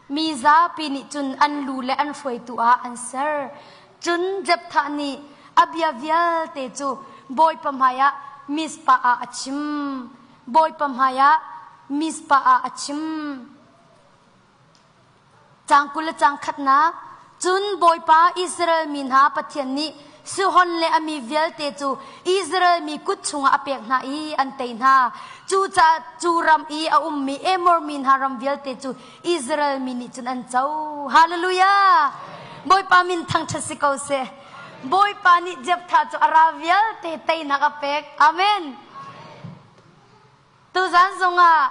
mi zapi nih cun an lu le an hruaitu ah an ser. Cun Jephthah nih a bia vialte cu Bawipa hmaiah Mizpah ah a chim. Bawipa hmaiah Mizpah ah a chim. Caang 20 le caang khatnak Cun Bawipa Israel mi hna Pathian nih Sihon le a mi vialte cu Israel mi kut chungah a pek hna i an tei hna. Cucaah cu ram i a ummi Amor mi hna ram vialte cu Israel mi nih cun an co. Hallelujah! Bawipa min thangṭhat si ko seh. Bawipa nih Jephthah cu a ral vialte teinak a pek. Amen. Tuzan zongah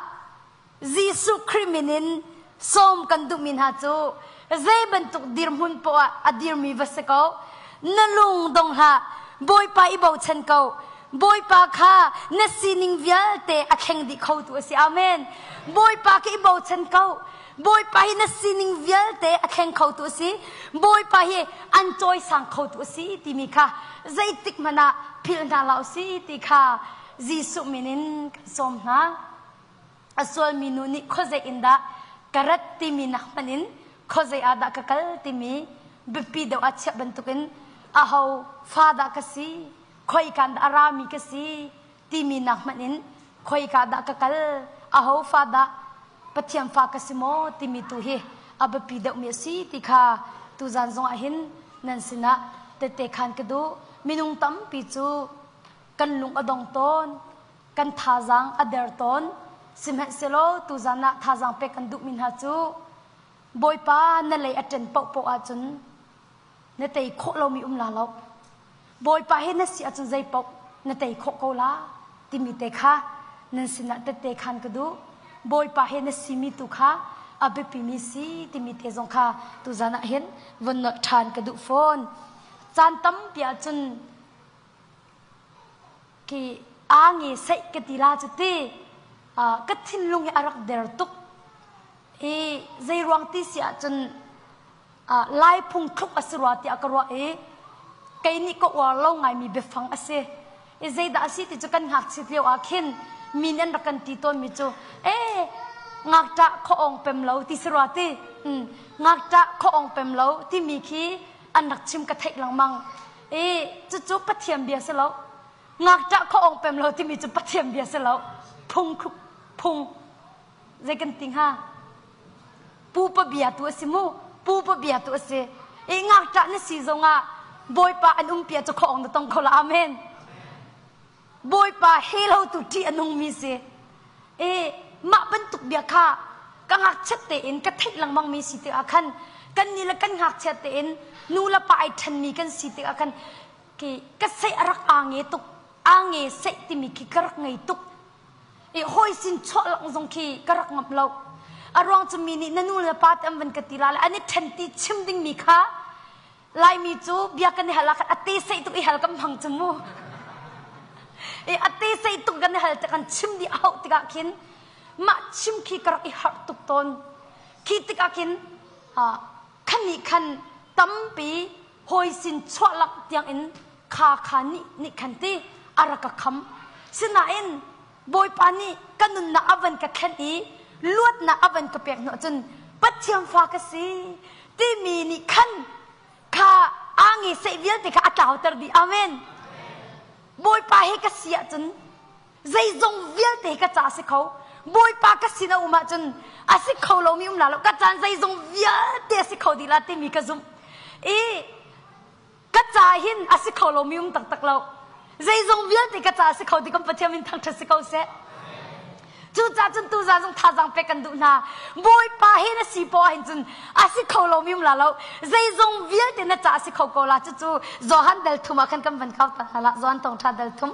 Jesuh Khrih min in sawm kan duhmi hna cu zei bantuk dirhmun poah a dirmi va si ko. Na lung dong hlah. Bawipa i bochan ko. Bawipa kha na sining vialte a thleng dih khotu a si. Amen. Bawipa kha i bochan ko. Bawipa hi na sining vialte a thleng khotu a si. Bawipa hi an cawisang khotu a si timi kha zeitik hmanh ah philh hna hlah u si ti kha Jesuh min in kan sawm hna. A sualmi nu nih khuazei in dah ka rat timi nak hmanh in khuazei ah dah ka kal timi biapi deuh ah chiah bantukin aho fa dah ka si, khoika dah a rami ka si timi nak hmanh in khoika dah ka kal, aho fa dah Pathian fa ka si maw timi tu hi a biapi deuhmi a si ti kha tuzan zong ah hin nan sinah tette khan ka duh. Minung tampi cu kan lung a dong tawn. Kan thazaang a der tawn. Sihmanhsehlaw tuzan ah thazaang pek kan duhmi hna cu Bawipa na lei a ṭen paohpaoh ahcun na tei khawh lomi um la lo. Bawipa he na si ahcun zei paoh na tei khawh ko la timi te kha nan sinah tette khan ka duh. Bawipa he na simi tu kha a biapimi si timi te zong kha tuzan ah hin von nolh ṭhan ka duh fawn. Caan tampi ahcun Khi aa nge seih ka ti la cu ti ka thinlung hi a rak der tuk i zei ruang ti si ahcun lai phung thluk a si rua tiah ka ruah i kei nih ka uar lo ngaimi biafang a si i zeidah a si ti cu kan ngakchit lio ah khin mi nih an rak kan ti tawnmi cu e ngakṭah khuaawng pem lo ti si rua ti ngakṭah khuaawng pem lo timi khi an rak chim ka theih lengmang I cucu Pathian bia si lo. Ngakṭah khuaawng pem lo timi cu Pathian bia si lo. Phung phung zei kan ti hnga? Pupa bia tu a si mu. Pupa bia tu a si. I ngakṭah na si zongah Bawipa an umpi ah cu khuaawng na tong kho la. Amen. Bawipa he lo tu ṭih a nungmi si. I mah bantuk bia kha ka ngakchiat tein ka theih lengmangmi si tikah khan kan nih le kan ngakchiat tein nu le pa ai ṭhenmi kan si tikah khan ki ka seih a rak aa nge tuk aa nge seih timi khi ka rak ngei tuk i hawi sin chuah lang zong khi ka rak ngamh lo a ruang cu mi nih na nu le pa te an van ka ti la le an i ṭhen ti chim dingmi kha Laimi cu bia kan i hal ah khan a te seih tuk i hal kan hmang cu mu. I a te seih tuk kan i hal tik kan chim dih a hauh tikah khin mah chim khi ka rak i harh tuk tawn. Khi tikah khin khan nih khan tampi hawi sin chuah langh tiang in kha kha nih nih khan ti a rak ka kham. Sinain Bawipa nih ka nunnak a van ka thlen i luatnak a van ka pek hnu cun Pathian fa ka si timi nih khan kha aa nge seh vialte kha a tlauter dih. Amen. Bawipa he ka si ahcun zeizong vialte hi ka ca a si kho. Bawipa ka sin a um ahcun a si kho lomi um la lo. Ka caan zeizong vialte a si kho dih la timi ka zumh. I ka ca hin a si kho lomi um taktak lo zeizong vialte ka ca a si kho ti kan Pathian min thangṭhat si ko seh cucaah cun tuzaan zong thazaang pek kan duh hna bawipa he na si poah hin cun a si kho lomi um la lo zeizong vialte na ca a si kho ko la cucu Johan dal thum ah khan kan van kau ta hna la Johan thawngṭha dal thum.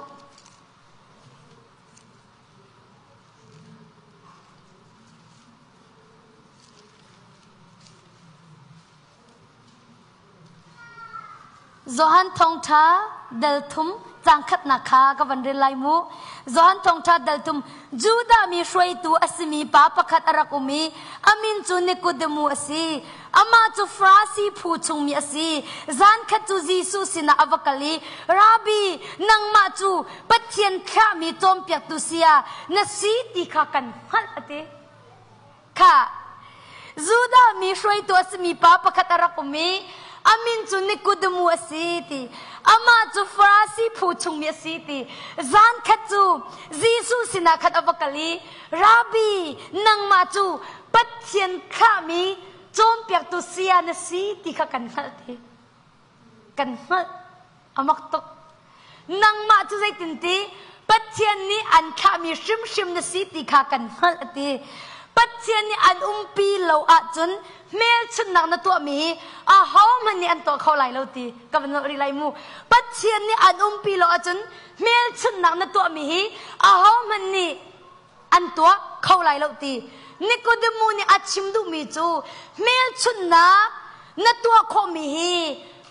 Johan thawngṭha dal thum caang khatnak kha ka van rel lai mu. Johan thawngṭha dal thum Judah mi hruaitu a simi pa pakhat a rak um i a min cu Nikodemu a si. Amah cu Farasi phu chungmi a si. Zankhat cu Jesuh sinah a va kal i, Rabbi, nangmah cu Pathian thlahmi cawnpiaktu saya na si ti kha kan hngalh a ti. Khah! Judah mi hruaitu a simi pa pakhat a rak um i a min cu Nikodemu a si ti. Amah cu Farasi phu chungmi a si ti. Zankhat cu Jesuh sinah khan a va kal i, Rabbi, nangmah cu Pathian thlahmi cawnpiaktu saya na si ti kha kan hngalh ti. Kan hngalh. A mak tuk. Nangmah cu zeitin ti? Pathian nih an thlahmi hrimhrim na si ti kha kan hngalh a ti. Pathian nih an umpi lo ahcun hmelchunhnak na tuahmi hi ahohmanh nih an tuah kho lai lo ti ka van nolh rih lai mu. Pathian nih an umpi lo ahcun hmelchunhnak na tuahmi hi ahohmanh nih an tuah kho lai lo ti Nikodemu nih a chim duhmi cu hmelchunhnak na tuah khawhmi hi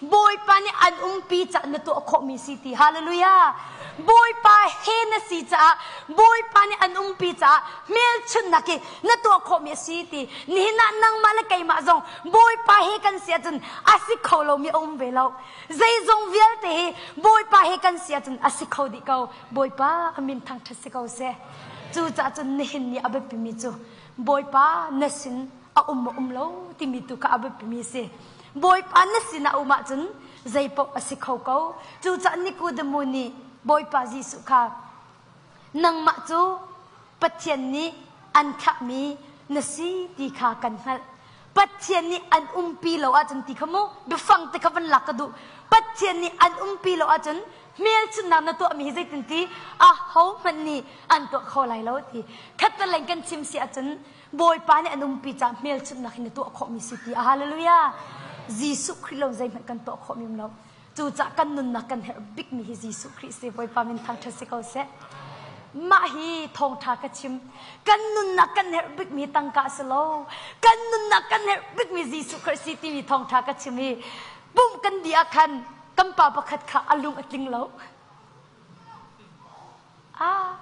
Bawipa nih an umpi caah na tuah khawhmi si ti hallelujah Bawipa he na si caah Bawipa nih an umpi caah hmelchunhnak hi na tuah khawhmi a si ti nihin ah nangmah le keimah zong Bawipa he kan si ahcun a si kho lomi a um ve lo zeizong vialte hi Bawipa he kan si ahcun a si kho dih ko Bawipa a min thangṭhat si ko seh. Cucaah cun nihin ni a biapimi cu Bawipa na sin a um maw um lo timi tu kha a biapimi si. Bawipa na sin a um ahcun zeipaoh a si kho ko. Cucaah Nikodemu nih Bawipa Jesuh kha nangmah cu Pathian nih an thlahmi na si ti kha kan hngalh. Pathian nih an umpi lo ahcun ti kha mu biafang te kha van lak ka duh. Pathian nih an umpi lo ahcun hmelchunhnak na tuahmi hi zeitin ti ahohmanh nih an tuah kho lai lo ti khattelei kan chim si ahcun Bawipa nih an umpi caah hmelchunhnak hi na tuah khawhmi si ti hallelujah Jesuh Khrih lo zeihmanh kan tuah khawhmi um lo cucaah kan nunnak kan herh bikmi hi Jesuh Khrih si Bawipa min thangṭhat si ko seh mah hi thawngṭha ka chim kan nunnak kan herh bikmi tangka si lo kan nunnak kan herh bikmi Jesuh Khrih si timi thawngṭha ka chim i pumh kan dih ah khan kan pa pakhat kha a lung a tling lo. Ah,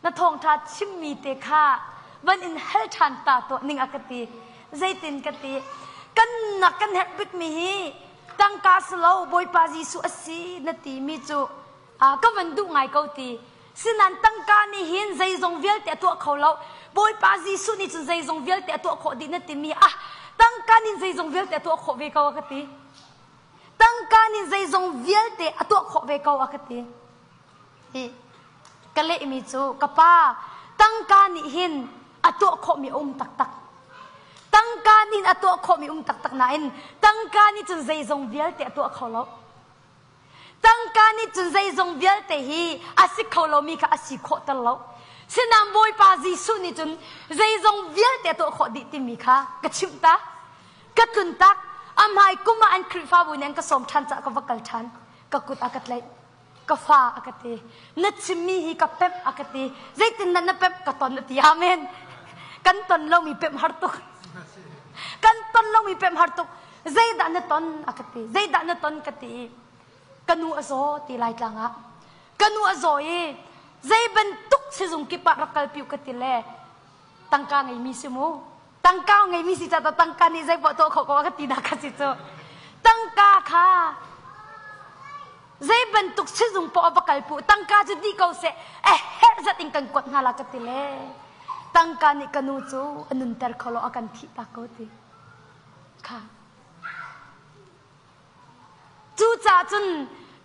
na thawngṭha chimmi te kha van in hal ṭhan ta tuah ning a ka ti. Zeitin ka ti. Kan nak kan herh bikmi hi tangka si lo Bawipa Jesuh a si na timi cu ah, ka van duh ngai ko ti. Sinan tangka nih hin zeizong vialte a tuah kho lo. Bawipa Jesuh nih cun zeizong vialte a tuah khawh dih na timi ah tangka nih zeizong vialte a tuah khawh ve ko a ka ti. Tangka nih zeizong vialte a tuah khawh ve ko a ka ti. Hi ka lehmi cu ka pa tangka nih hin a tuah khawhmi a um taktak. Tangka nih a tuah khawhmi um taktak nain tangka nih cun zeizong vialte a tuah kho lo. Tangka nih cun zeizong vialte hi a si kho lomi kha a si khawh ter lo. Sinain Bawipa Jesuh nih cun zeizong vialte a tuah khawh dih timi kha ka chimh ta. Ka tlun tak. A hmai kum ah an Khrihfabu nih an ka sawm ṭhan caah ka va kal ṭhan. Ka kut a ka tlaih. Ka fa a ka ti. Na chimmi hi ka pemh a ka ti. Zeitindah na pemh ka ton a ti. Amen. Kan ton lomi pemh har tuk. Kan ton lomi pemh har tuk. Zeidah na ton a ka ti. Zeidah na ton ka ti i ka nu a zaw ti Laitlang ah. Ka nu a zaw i zei bantuk sizung kip ah rak kalpi u ka ti le tangka ngeimi si mu. Tangka ngeimi si caah tangka nih zei poah tuah khawh ko a ka ti dah ka si cu. Tangka kha zei bantuk sizung poah va kal pu tangka cu dih ko seh a herh zat in kan kuat hna la ka ti le tangka nih ka nu cu a nunter kho lo a kan thih tak ko ti. Kha. Cucaah cun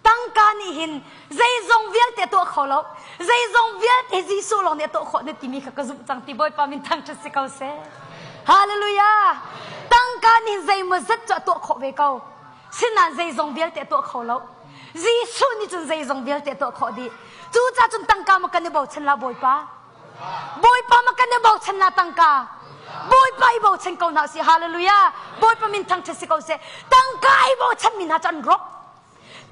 tangka nih hin zeizong vialte a tuah kho lo. Zeizong vialte Jesuh lawng nih a tuah khawh na timi kha ka zumh cang ti Bawipa min thangṭhat si ko seh. Hallelujah! Tangka nih zeimaw zat cu a tuah khawh ve ko. Sinain zeizong vialte a tuah kho lo. Jesuh nih cun zeizong vialte a tuah khawh dih. Cucaah cun tangka maw kan i bochan la Bawipa? Bawipa ma kan i bochan na tangka. Bawipa i bochan ko hna si. Hallelujah. Bawipa min thangṭhat si ko seh. Tangka i bochan mi hna cu an rawk.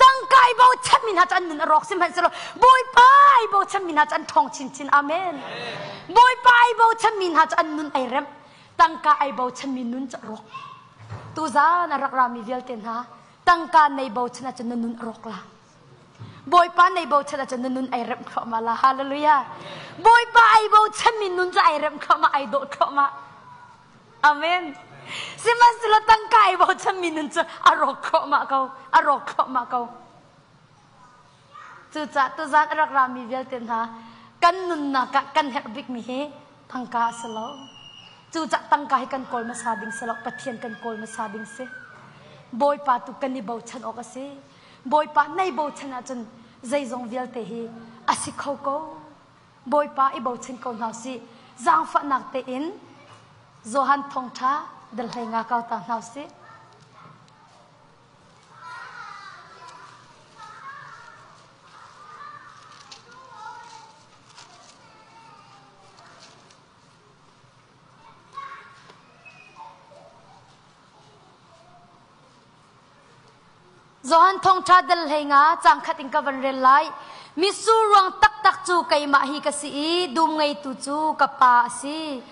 Tangka i bochan mi hna cu an nun a rawk sihmanhsehlaw Bawipa i bochan mi hna cu an ṭhawng chinchin. Amen. Bawipa i bochan mi hna cu an nun ai rem. Tangka ai bochan mi nun cu a rawk. Tuzaan a rak rami vialte hna. Tangka nei bochan ahcun na nun a rawk la. Bawipa nei bochan ahcun na nun ai remh thluahmah la. Hallelujah. Bawipa ai bochanmi nun cu ai remh thluahmah, ai dawh thluahmah. Amen. Sihmanhsehlaw tangka ai bochanmi nun cu a rawk thluahmah ko, a rawk thluahmah ko. Cucaah tuzaan a rak rami vialte hna kan nunnak ah kan herh bikmi hi tangka a si lo. Cucaah tangka hi kan kawl hmasa ding si lo, Pathian kan kawl hmasa ding si. Bawipa tu kan i bochan awk a si. Bawipa nei bochan ahcun zeizong vialte hi a si kho ko. Bawipa i bochan ko hna usih. Zaangfahnak tein Johan thawngṭha dal hlei nga kau ta hna usih. Johan thawngṭha dal hlei nga cang khat in ka van rel lai. Mitsur ruang taktak cu keimah hi ka si i dum ngeitu cu ka pa a si.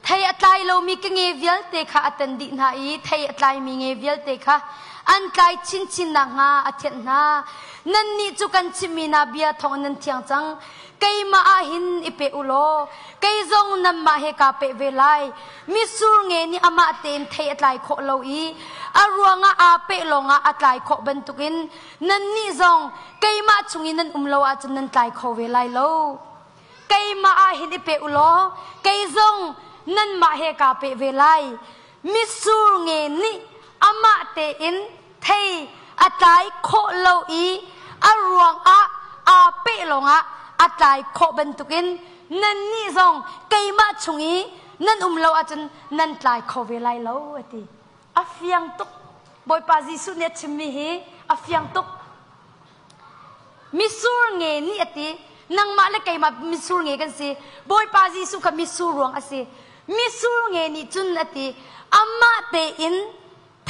Thei a tlai lomi ka nge vialte kha a tan dih hna i thei a tlaimi nge vialte kha an tlai chinchin nakhnga a thianh hna. Nannih cu kan chimhmi hna bia thawng nan thiang cang. Keimah ah hin i pe u law kei zong nanmah he kaa peh ve lai. Mitsur nge nih amah tein thei a tlai khawh lo i a ruangah aa peh lawngah a tlai khawh bantukin nannih zong keimah chung i nan um lo ahcun nan tlai kho ve lai lo. Keimah ah hin i pe u law kei zong nanmah he kaa peh ve lai. Mitsur nge nih amah tein thei a tlai khawh lo i a ruangah aa peh lawngah a tlai khawh bantukin nannih zong keimah chung i nan um lo ahcun nan tlai kho ve lai lo a ti. A fiang tuk. Bawipa Jesuh nih a chimmi hi a fiang tuk. Mitsur nge nih a ti. Nangmah le keimah mitsur nge kan si. Bawipa Jesuh kha mitsur ruang a si. Mitsur nge nih cun a ti. Amah tein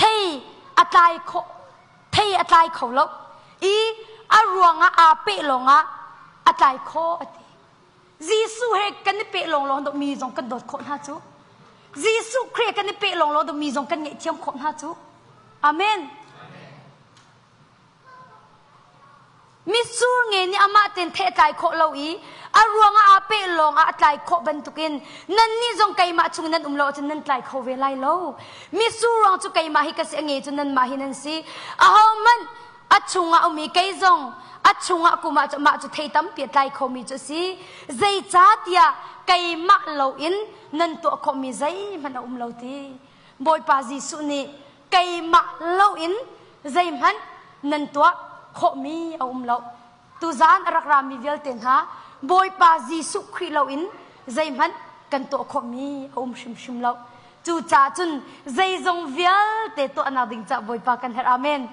thei a tlai khawh thei a tlai kho lo i a ruangah aa peh lawngah a tlai khawh a ti. Jesuh he kan i peh lawnglawng dawh mi zong kan dawt khawh hna cu. Jesuh Khrih kan i peh lawnglawng dawh mi zong kan ngaihthiam khawh hna cu. Amen. Mitsur nge nih amah tein thei a tlai khawh lo i a ruangah aa peh lawngah a tlai khawh bantukin nannih zong keimah chung nan um lo ahcun nan tlai kho ve lai lo. Mitsur ruang cu keimah hi ka si a nge cu nanmah hi nan si. Ahohmanh a chungah um i kei zong a chungah kum ah mah cu thei tampi a tlai khomi cu a si. Zeicahtiah keimah loin nan tuah khawhmi zeihmanh a um lo ti. Bawipa Jesuh nih keimah loin zeihmanh nan tuah khawhmi a um lo. Tuzaan a rak rami vialte hna Bawipa Jesuh Khrih loin zeihmanh kan tuah khawhmi a um hrimhrim lo. Cucaah cun zeizong vialte tuahnak ding caah Bawipa kan herh. Amen.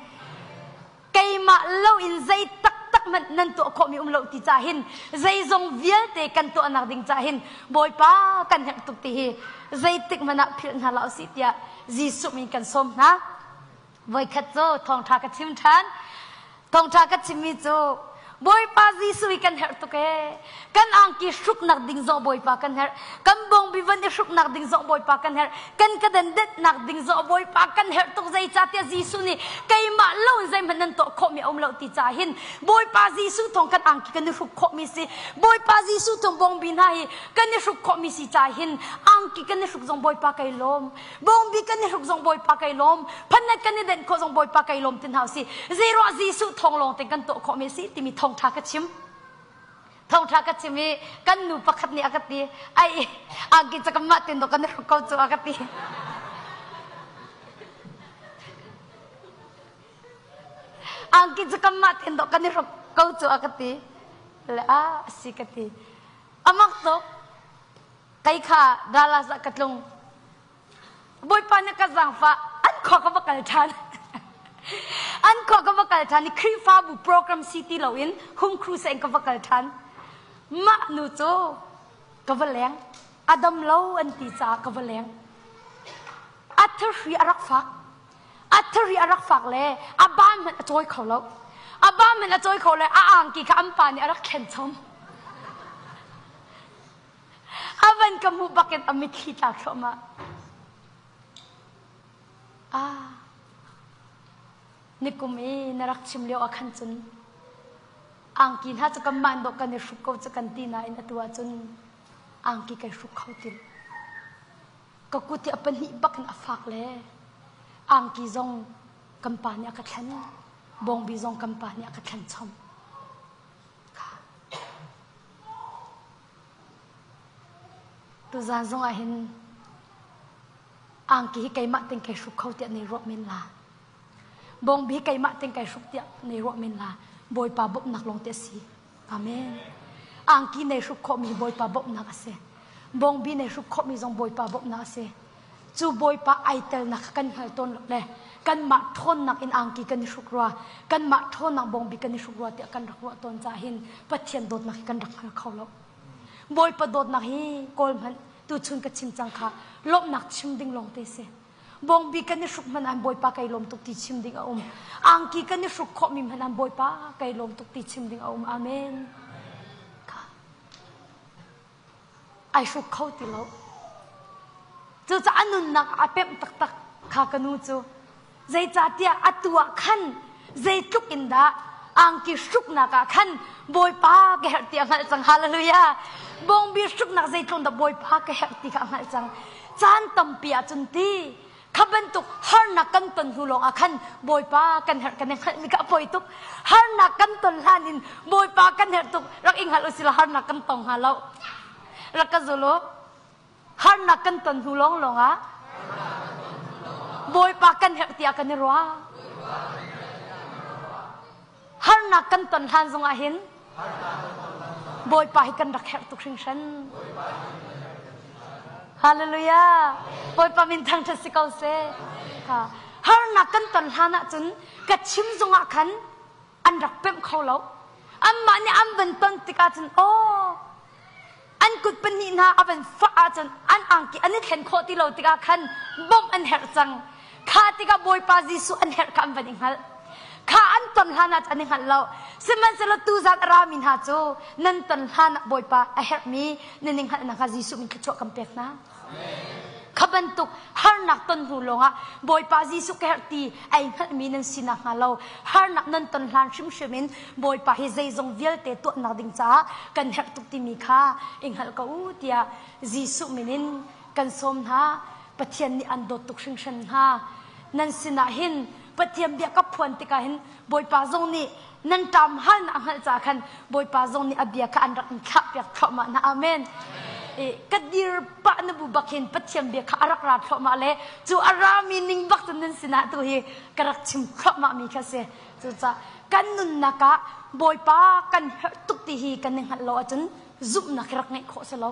Keimah loin zei taktak hmanh nan tuah khawhmi um lo ti cah hin zeizong vialte kan tuahnak ding cah hin Bawipa kan herh tuk ti hi zeitik hmanh ah philh hna hlah usih tiah Jesuh min kan sawm hna. Voikhat cu thawngṭha ka chim ṭhan. Thawngṭha ka chimmi cu Bawipa Jesuh hi kan herh tuk ee. Kan angki hruknak ding zong Bawipa kan herh. Kan bawngbi van i hruknak ding zong Bawipa kan herh. Kan ka dandetnak ding zong Bawipa kan herh tuk zeicahtiah Jesuh nih keimah lo in zeihmanh nan tuah khawhmi a um lo ti caah hin Bawipa Jesuh thawng kan angki kan i hruk khawhmi si. Bawipa Jesuh thawng bawngbi hna hi kan i hruk khawhmi si caah hin angki kan i hruk zong Bawipa kai lawm. Bawngbi kan i hruk zong Bawipa kai lawm. Phannet kan i denh khawh zong Bawipa kai lawm ti hna usih. Zeiruah Jesuh thawng lawng te kan tuah khawh mi si timi thawngṭha ka chim. Thawngṭha ka chim i kan nu pakhat nih a ka ti. Ai angki cakam mah tin kan i hruk ko cu a ka ti. Angki cakam mah tin dawh kan i hruk ko cu a ka ti. Le a si ka ti. Amak tuk. Kei kha Dallas ah ka tlung. Bawipa nih ka zaangfah an khua ka va kal ṭhan. an khua ka va kal ṭhan i Khrihfabu program si ti loin home crusade in ka va kal ṭhan. Mah nu cu ka va leng. A dam lo an ti caah ka va leng. A thahri a rak fak. A thahri a rak fak le a baan hmanh a cawi kho lo. A baan hmanh a cawi kho le a angki kha an pa nih a rak thlen chom. A van ka hmuh bakin a mitthli tla thluahmah. Ah. Nikum i na rak chim lio ah khan cun angki hna cu kanmah in dawh kan i hruk ko cu kan ti nain atu ahcun angki kai hruk kho ti lo. Ka kut hi a pahnih bak in a fak le angki zong kan pa nih a ka thlen, bawngbi zong kan pa nih a ka thlen chom. Tuzaan zong ah hin angki hi keimah ting kai hruk kho tiah nei ruah men la. Bawngbi hi keimah ting kai hruk tiah nei ruah men la. Bawipa bawmhnak lawng te a si. Amen. Angki nei hruk khawhmi Bawipa bawmhnak a si. Bawngbi nei hruk khawhmi zong Bawipa bawmhnak a si. Cu Bawipa ai telnak kha kan hngal tawn lo le kanmah ṭhawnnak in angki kan i hruk rua, kanmah ṭhawnnak bawngbi kan i hruk rua tiah kan rak ruah tawn caah hin Pathian dawtnak hi kan rak hngal kho lo. Bawipa dawtnak hi kawl hmanh tuchun ka chim cang kha lawmhnak chim ding lawng te si. Bawngbi kan i hruk hmanh an Bawipa kai lawm tuk ti chim ding a um. Angki kan i hruk khawhmi hmanh an Bawipa kai lawm tuk ti chim ding a um. Amen. Ai hruk kho ti lo. Cucaah a nunnak a pemh taktak kha ka nu cu. Zeicahtiah atu ah khan zeitluk in dah angki hruknak ah khan Bawipa ka herh ti a hngalh cang. Hallelujah. Bawngbi hruknak zeitluk dah Bawipa ka herh ti kha a hngalh cang. Caan tampi ahcun ti kha bantuk harnak kan ton hnu lawng ah khan Bawipa kan herh kan i hngalhmi kha a poi tuk. Harnak kan ton hlan in Bawipa kan herh tuk rak i hngalh usila harnak kan tong hnga lo. Rak ka zul u. Harnak kan ton hnu lawnglawng ah Bawipa kan herh tiah kan i ruah. Harnak kan ton hlan zongah hin Bawipa hi kan rak herh tuk hringhran. Hallelujah. Bawipa min thangṭhat si ko seh. Harnak kan ton hlan ahcun ka chim zongah khan an rak pemh kho lo. Anmah nih an van ton tikah cun aw an kut pahnih hna a van fah ahcun an angki an i thlen khawh ti lo tikah khan bawmh an herh cang. Kha tikah Bawipa Jesuh an herh kha an van i hngalh. Kha an ton hlan ah an i hngalh lo. Sihmanhsehlaw tuzan a rami hna cu nan ton hlan ah Bawipa a herhmi nan i hngalh nakhnga Jesuh min thluachuah kan pek hna. Kha bantuk harnak ton hnu lawngah Bawipa Jesuh ka herh ti ai hngalhmi nan si nakhnga lo harnak nan ton hlan hrimhrim in Bawipa hi zeizong vialte tuahnak ding caah kan herh tuk timi kha i hngalh ko u tiah Jesuh min in kan sawm hna. Pathian nih an dawt tuk hringhran hna. Nan sinah hin Pathian bia ka phuan tikah hin Bawipa zong nih nan ṭam halnak a hngalh caah khan Bawipa zong nih a bia kha an rak in thlahpiak thluahmah hna. Amen. I ka dir pah na bu bak hin Pathian bia kha a rak ra thluahmah le cu a rami ning bak cun nan sinah tu hi ka rak chim thluahmah mi kha si. Cucaah kan nunnak ah Bawipa kan herh tuk ti hi kan i hngalh lo ahcun zumhnak hi rak ngeih khawh si lo.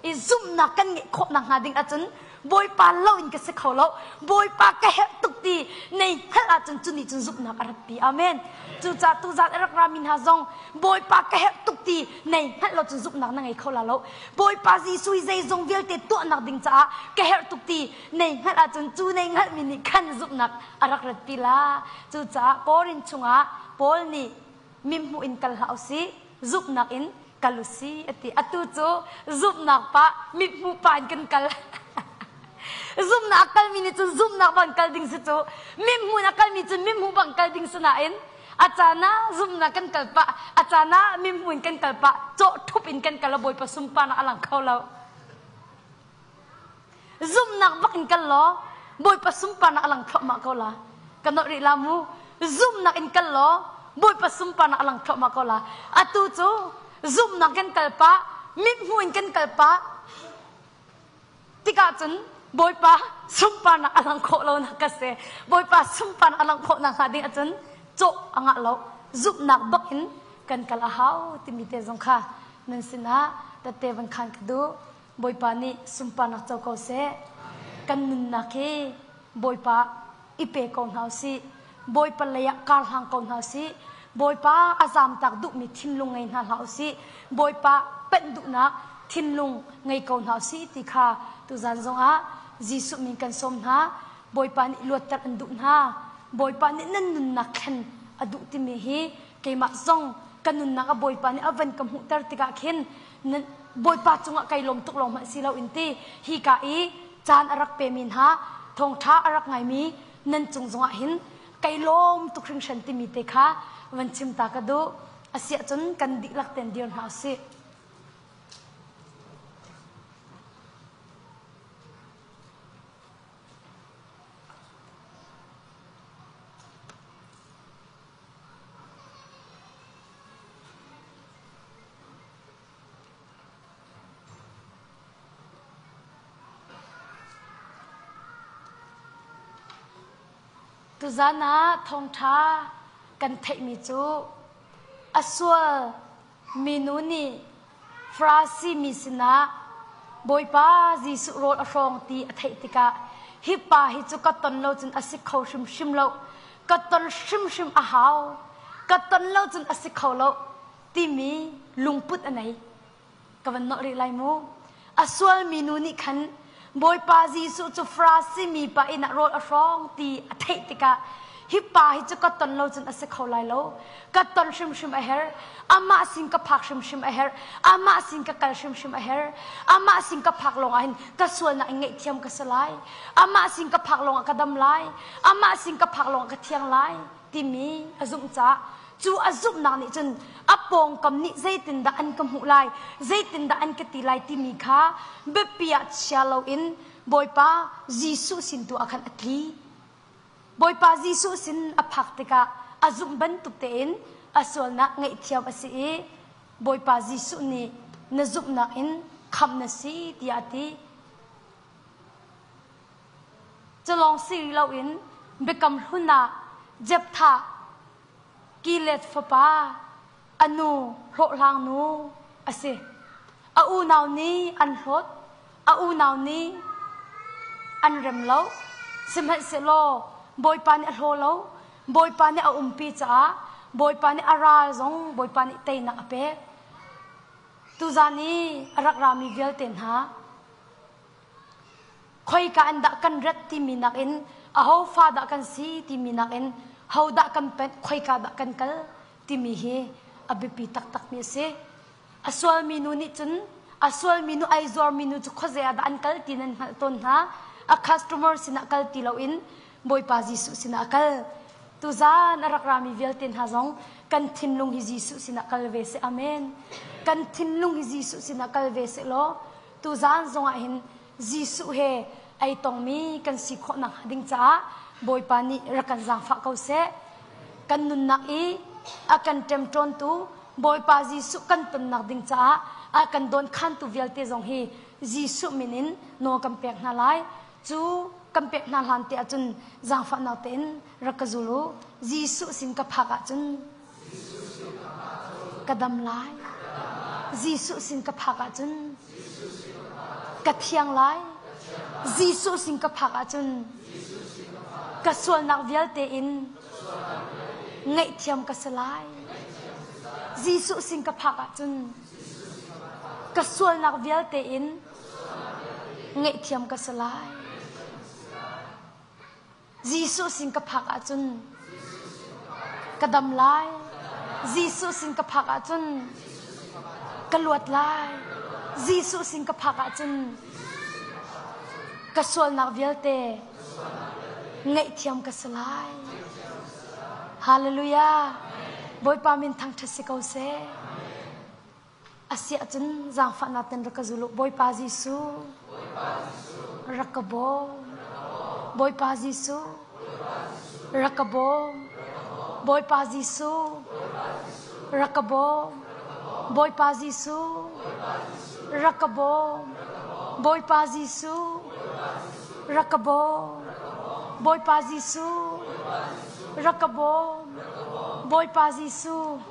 I zumhnak kan ngeih khawh nakhnga ding ahcun Bawipa lo in ka si kho lo. Bawipa ka herh tuk ti nei hngalh ahcun cu nih cun zumhnak a ratpi. Amen. Cucaah tuzaan a rak rami hna zong Bawipa ka herh tuk ti nei hngalh lo cun zumhnak na ngei kho la lo. Bawipa Jesuh hi zeizong vialte tuahnak ding caah ka herh tuk ti nei hngalh ahcun cu nei hngalhmi nih khan zumhnak a rak ratpi la. Cucaah Korin chungah Paul nih mimhmuh in kal hlah usih, zumhnak in kal usi a ti. Atu cu zumhnak pah mithmuh pah in kan kal. Zumhnak a kalmi nih cun zumhnak bang kal ding si cu mithmuh in a kalmi cun mithmuh bang kal ding si nain a caan ah zumhnak kan kal pah a caan ah mithmuh in kan kal pah cawh ṭhup in kan kal a Bawipa sunparnak a lang kho lo. Zumhnak bak in kal law Bawipa sunparnak a lang thluahmah ko la. Ka nolh rih la mu. Zumhnak in kal law Bawipa sunparnak a lang thluahmah ko la. Atu cu zumhnak kan kal pah, mithmuh in kan kal pah tikah cun Bawipa sunparnak a lang khawh lo nak ka si. Bawipa sunparnak a lang khawh nakhnga ding ahcun cawh a ngah lo. Zumhnak bak in kan kal a hau timi te zong kha nan sinah tette van khan ka duh. Bawipa nih sunparnak co ko seh. Kan nunnak hi Bawipa i pe ko hna usih. Bawipa lei ah kar hlang ko hna usih. Bawipa a zamtak duhmi thinlung ngei hna hlah usih. Bawipa penh duhnak thinlung ngei ko hna usih ti kha tuzan zongah Jesuh min kan sawm hna. Bawipa nih luatter an duh hna. Bawipa nih nan nunnak thlen a duh timi hi keimah zong ka nunnak a Bawipa nih a van ka hmuhter tikah khin Bawipa cungah kai lawm tuk lawng hmanh si loin ti hika i caan a rak pemi hna thawngṭha a rak ngaimi nan cung zongah hin Kai lawm tuk hringhran timi te kha van chim ta ka duh. Asiah cun kan dihlak ten dir hna usih. Tuzan ah thawngṭha kan theihmi cu a sual minu nih Farasi mi sinah Bawipa Jesuh rawl a hrawng ti a theih tikah hi pa hi cu ka ton lo cun a si kho hrimhrim lo ka ton hrimhrim a hau ka ton lo cun a si kho lo timi lungput a nei. Ka van nolh rih lai mu. A sualmi nu nih khan Bawipa Jesuh cu Farasi mi pa inn ah rawl a hrawng ti a theih tikah hi pa hi cu ka ton lo cun a si kho lai lo. Ka ton hrimhrim a herh. Amah sin ka phak hrimhrim a herh. Amah sin ka kal hrimhrim a herh. Amah sin ka phak lawng ah hin ka sualnak in ngaihthiam ka si lai. Amah sin ka phak lawng ah ka dam lai. Amah sin ka phak lawng ah ka thiang lai timi a zumh caah cu a zumhnak nih cun a pawngkam nih zeitindah an ka hmuh lai zeitindah an ka ti lai timi kha biapi ah chia loin Bawipa Jesuh sin tu ah khan a tli. Bawipa Jesuh sin a phak tikah a zumh bantuk tein a sualnak ngaihthiam a si i Bawipa Jesuh nih na zumhnak in khamh na si tiah a ti. Culawng si rih loin Biakam Hlun ah Jephthah Gilead fapa a nu hlawhhlang nu a si. A unau nih an hlawt, a unau nih an rem lo. Sihmanhsehlaw Bawipa nih a hlaw lo. Bawipa nih a umpi caah Bawipa nih a ral zong Bawipa nih teinak a pek. Tuzan i a rak rami vialte hna khoika in dah kan rat timi nakin aho fa dah kan si timi nakin ho dah kan panh khoika dah kan kal timi hi a biapi taktakmi a si. A sualmi nu nih cun a sualmi nu ai zuarmi nu cu khuazei ah dah an kal ti nan hngalh tawn hna. A customer sinah kal ti loin Bawipa Jesuh sinah a kal. Tuzan a rak rami vialte hna zong kan thinlung hi Jesuh sinah kal ve seh. Amen. Kan thinlung hi Jesuh sinah kal ve seh law tuzan zongah hin Jesuh he ei tongmi kan si khawh nakhnga ding caah Bawipa nih rak kan zaangfah ko seh. Kan nunnak i a kan ṭemṭawntu Bawipa Jesuh kan tonnak ding caah a kan dawnkhantu vialte zong hi Jesuh min in nawl kan pek hna lai. Cu kan pek hna hlan te ahcun zaangfahnak tein rak ka zul u. Jesuh sin ka phak ahcun ka dam lai. Jesuh sin ka phak ahcun ka thiang lai. Jesuh sin ka phak ahcun ka sualnak vialte in ngaihthiam ka si lai. Jesuh sin ka phak ahcun ka sualnak vialte in ngaihthiam ka si lai. Jesuh sin ka phak ahcun ka dam lai. Jesuh sin ka phak ahcun ka luat lai. Jesuh sin ka phak ahcun ka sualnak vialte ngaihthiam ka si lai. Hallelujah. Bawipa min thangṭhat si ko seh. Asiahcun zaangfahnak ten rak ka zul u. Bawipa Jesuh, rak ka bawm. Bawipa Jesuh, rak ka bawm. Bawipa Jesuh, rak ka bawm. Bawipa Jesuh, rak ka bawm. Bawipa Jesuh, rak ka bawm. Bawipa Jesuh, rak ka bawm. Bawipa Jesuh,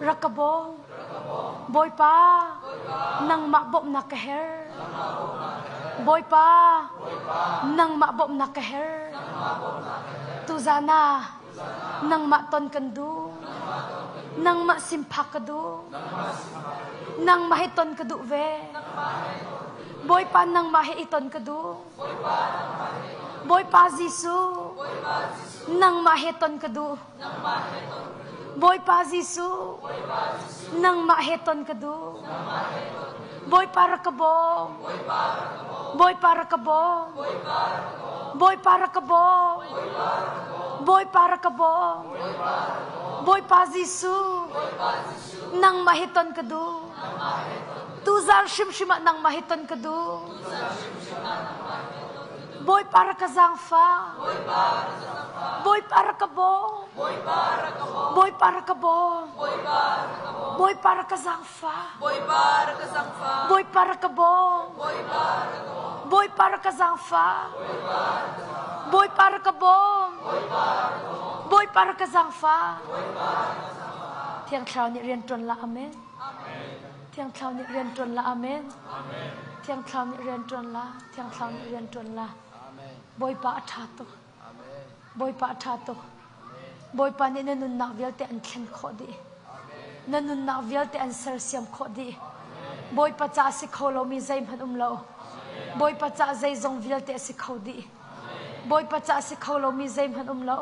rak ka bawm. Bawipa, nangmah bawmhnak ka herh. Bawipa, nangmah bawmhnak ka herh. Tuzan ah nangmah ton kan duh. Nangmah sin phak ka duh. Nangmah he ton ka duh ve. Bawipa nangmah he i ton ka duh. Bawipa Jesuh, nangmah he ton ka duh. Bawipa Jesuh, nangmah he ton ka duh. Bawipa rak ka bawm. Bawipa rak ka bawm. Bawipa rak ka bawm. Bawipa rak ka bawm. Bawipa Jesuh, nangmah hi ton ka duh. Tuzan hrimhrim ah nangmah hi ton ka duh. Bawipa rak ka zaangfah. Bawipa rak ka bawm. Bawipa rak ka bawm. Bawipa rak ka zaangfah. Bawipa rak ka bawm. Bawipa rak ka zaangfah. Bawipa rak ka bawm. Bawipa rak ka zaangfah. Thiang Thlarau nih rian ṭuan la. Amen. Thiang Thlarau nih rian ṭuan la. Amen. Thiang Thlarau nih rian ṭuan la. Thiang Thlarau nih rian ṭuan la. Bawipa a ṭha tuk. Bawipa a ṭha tuk. Bawipa nih na nunnak vialte an thlen khawh dih. Na nunnak vialte an sersiam khawh dih. Bawipa ca a si kho lomi zeihmanh um lo. Bawipa ca zeizong vialte a si kho dih. Bawipa ca a si kho lomi zeihmanh um lo.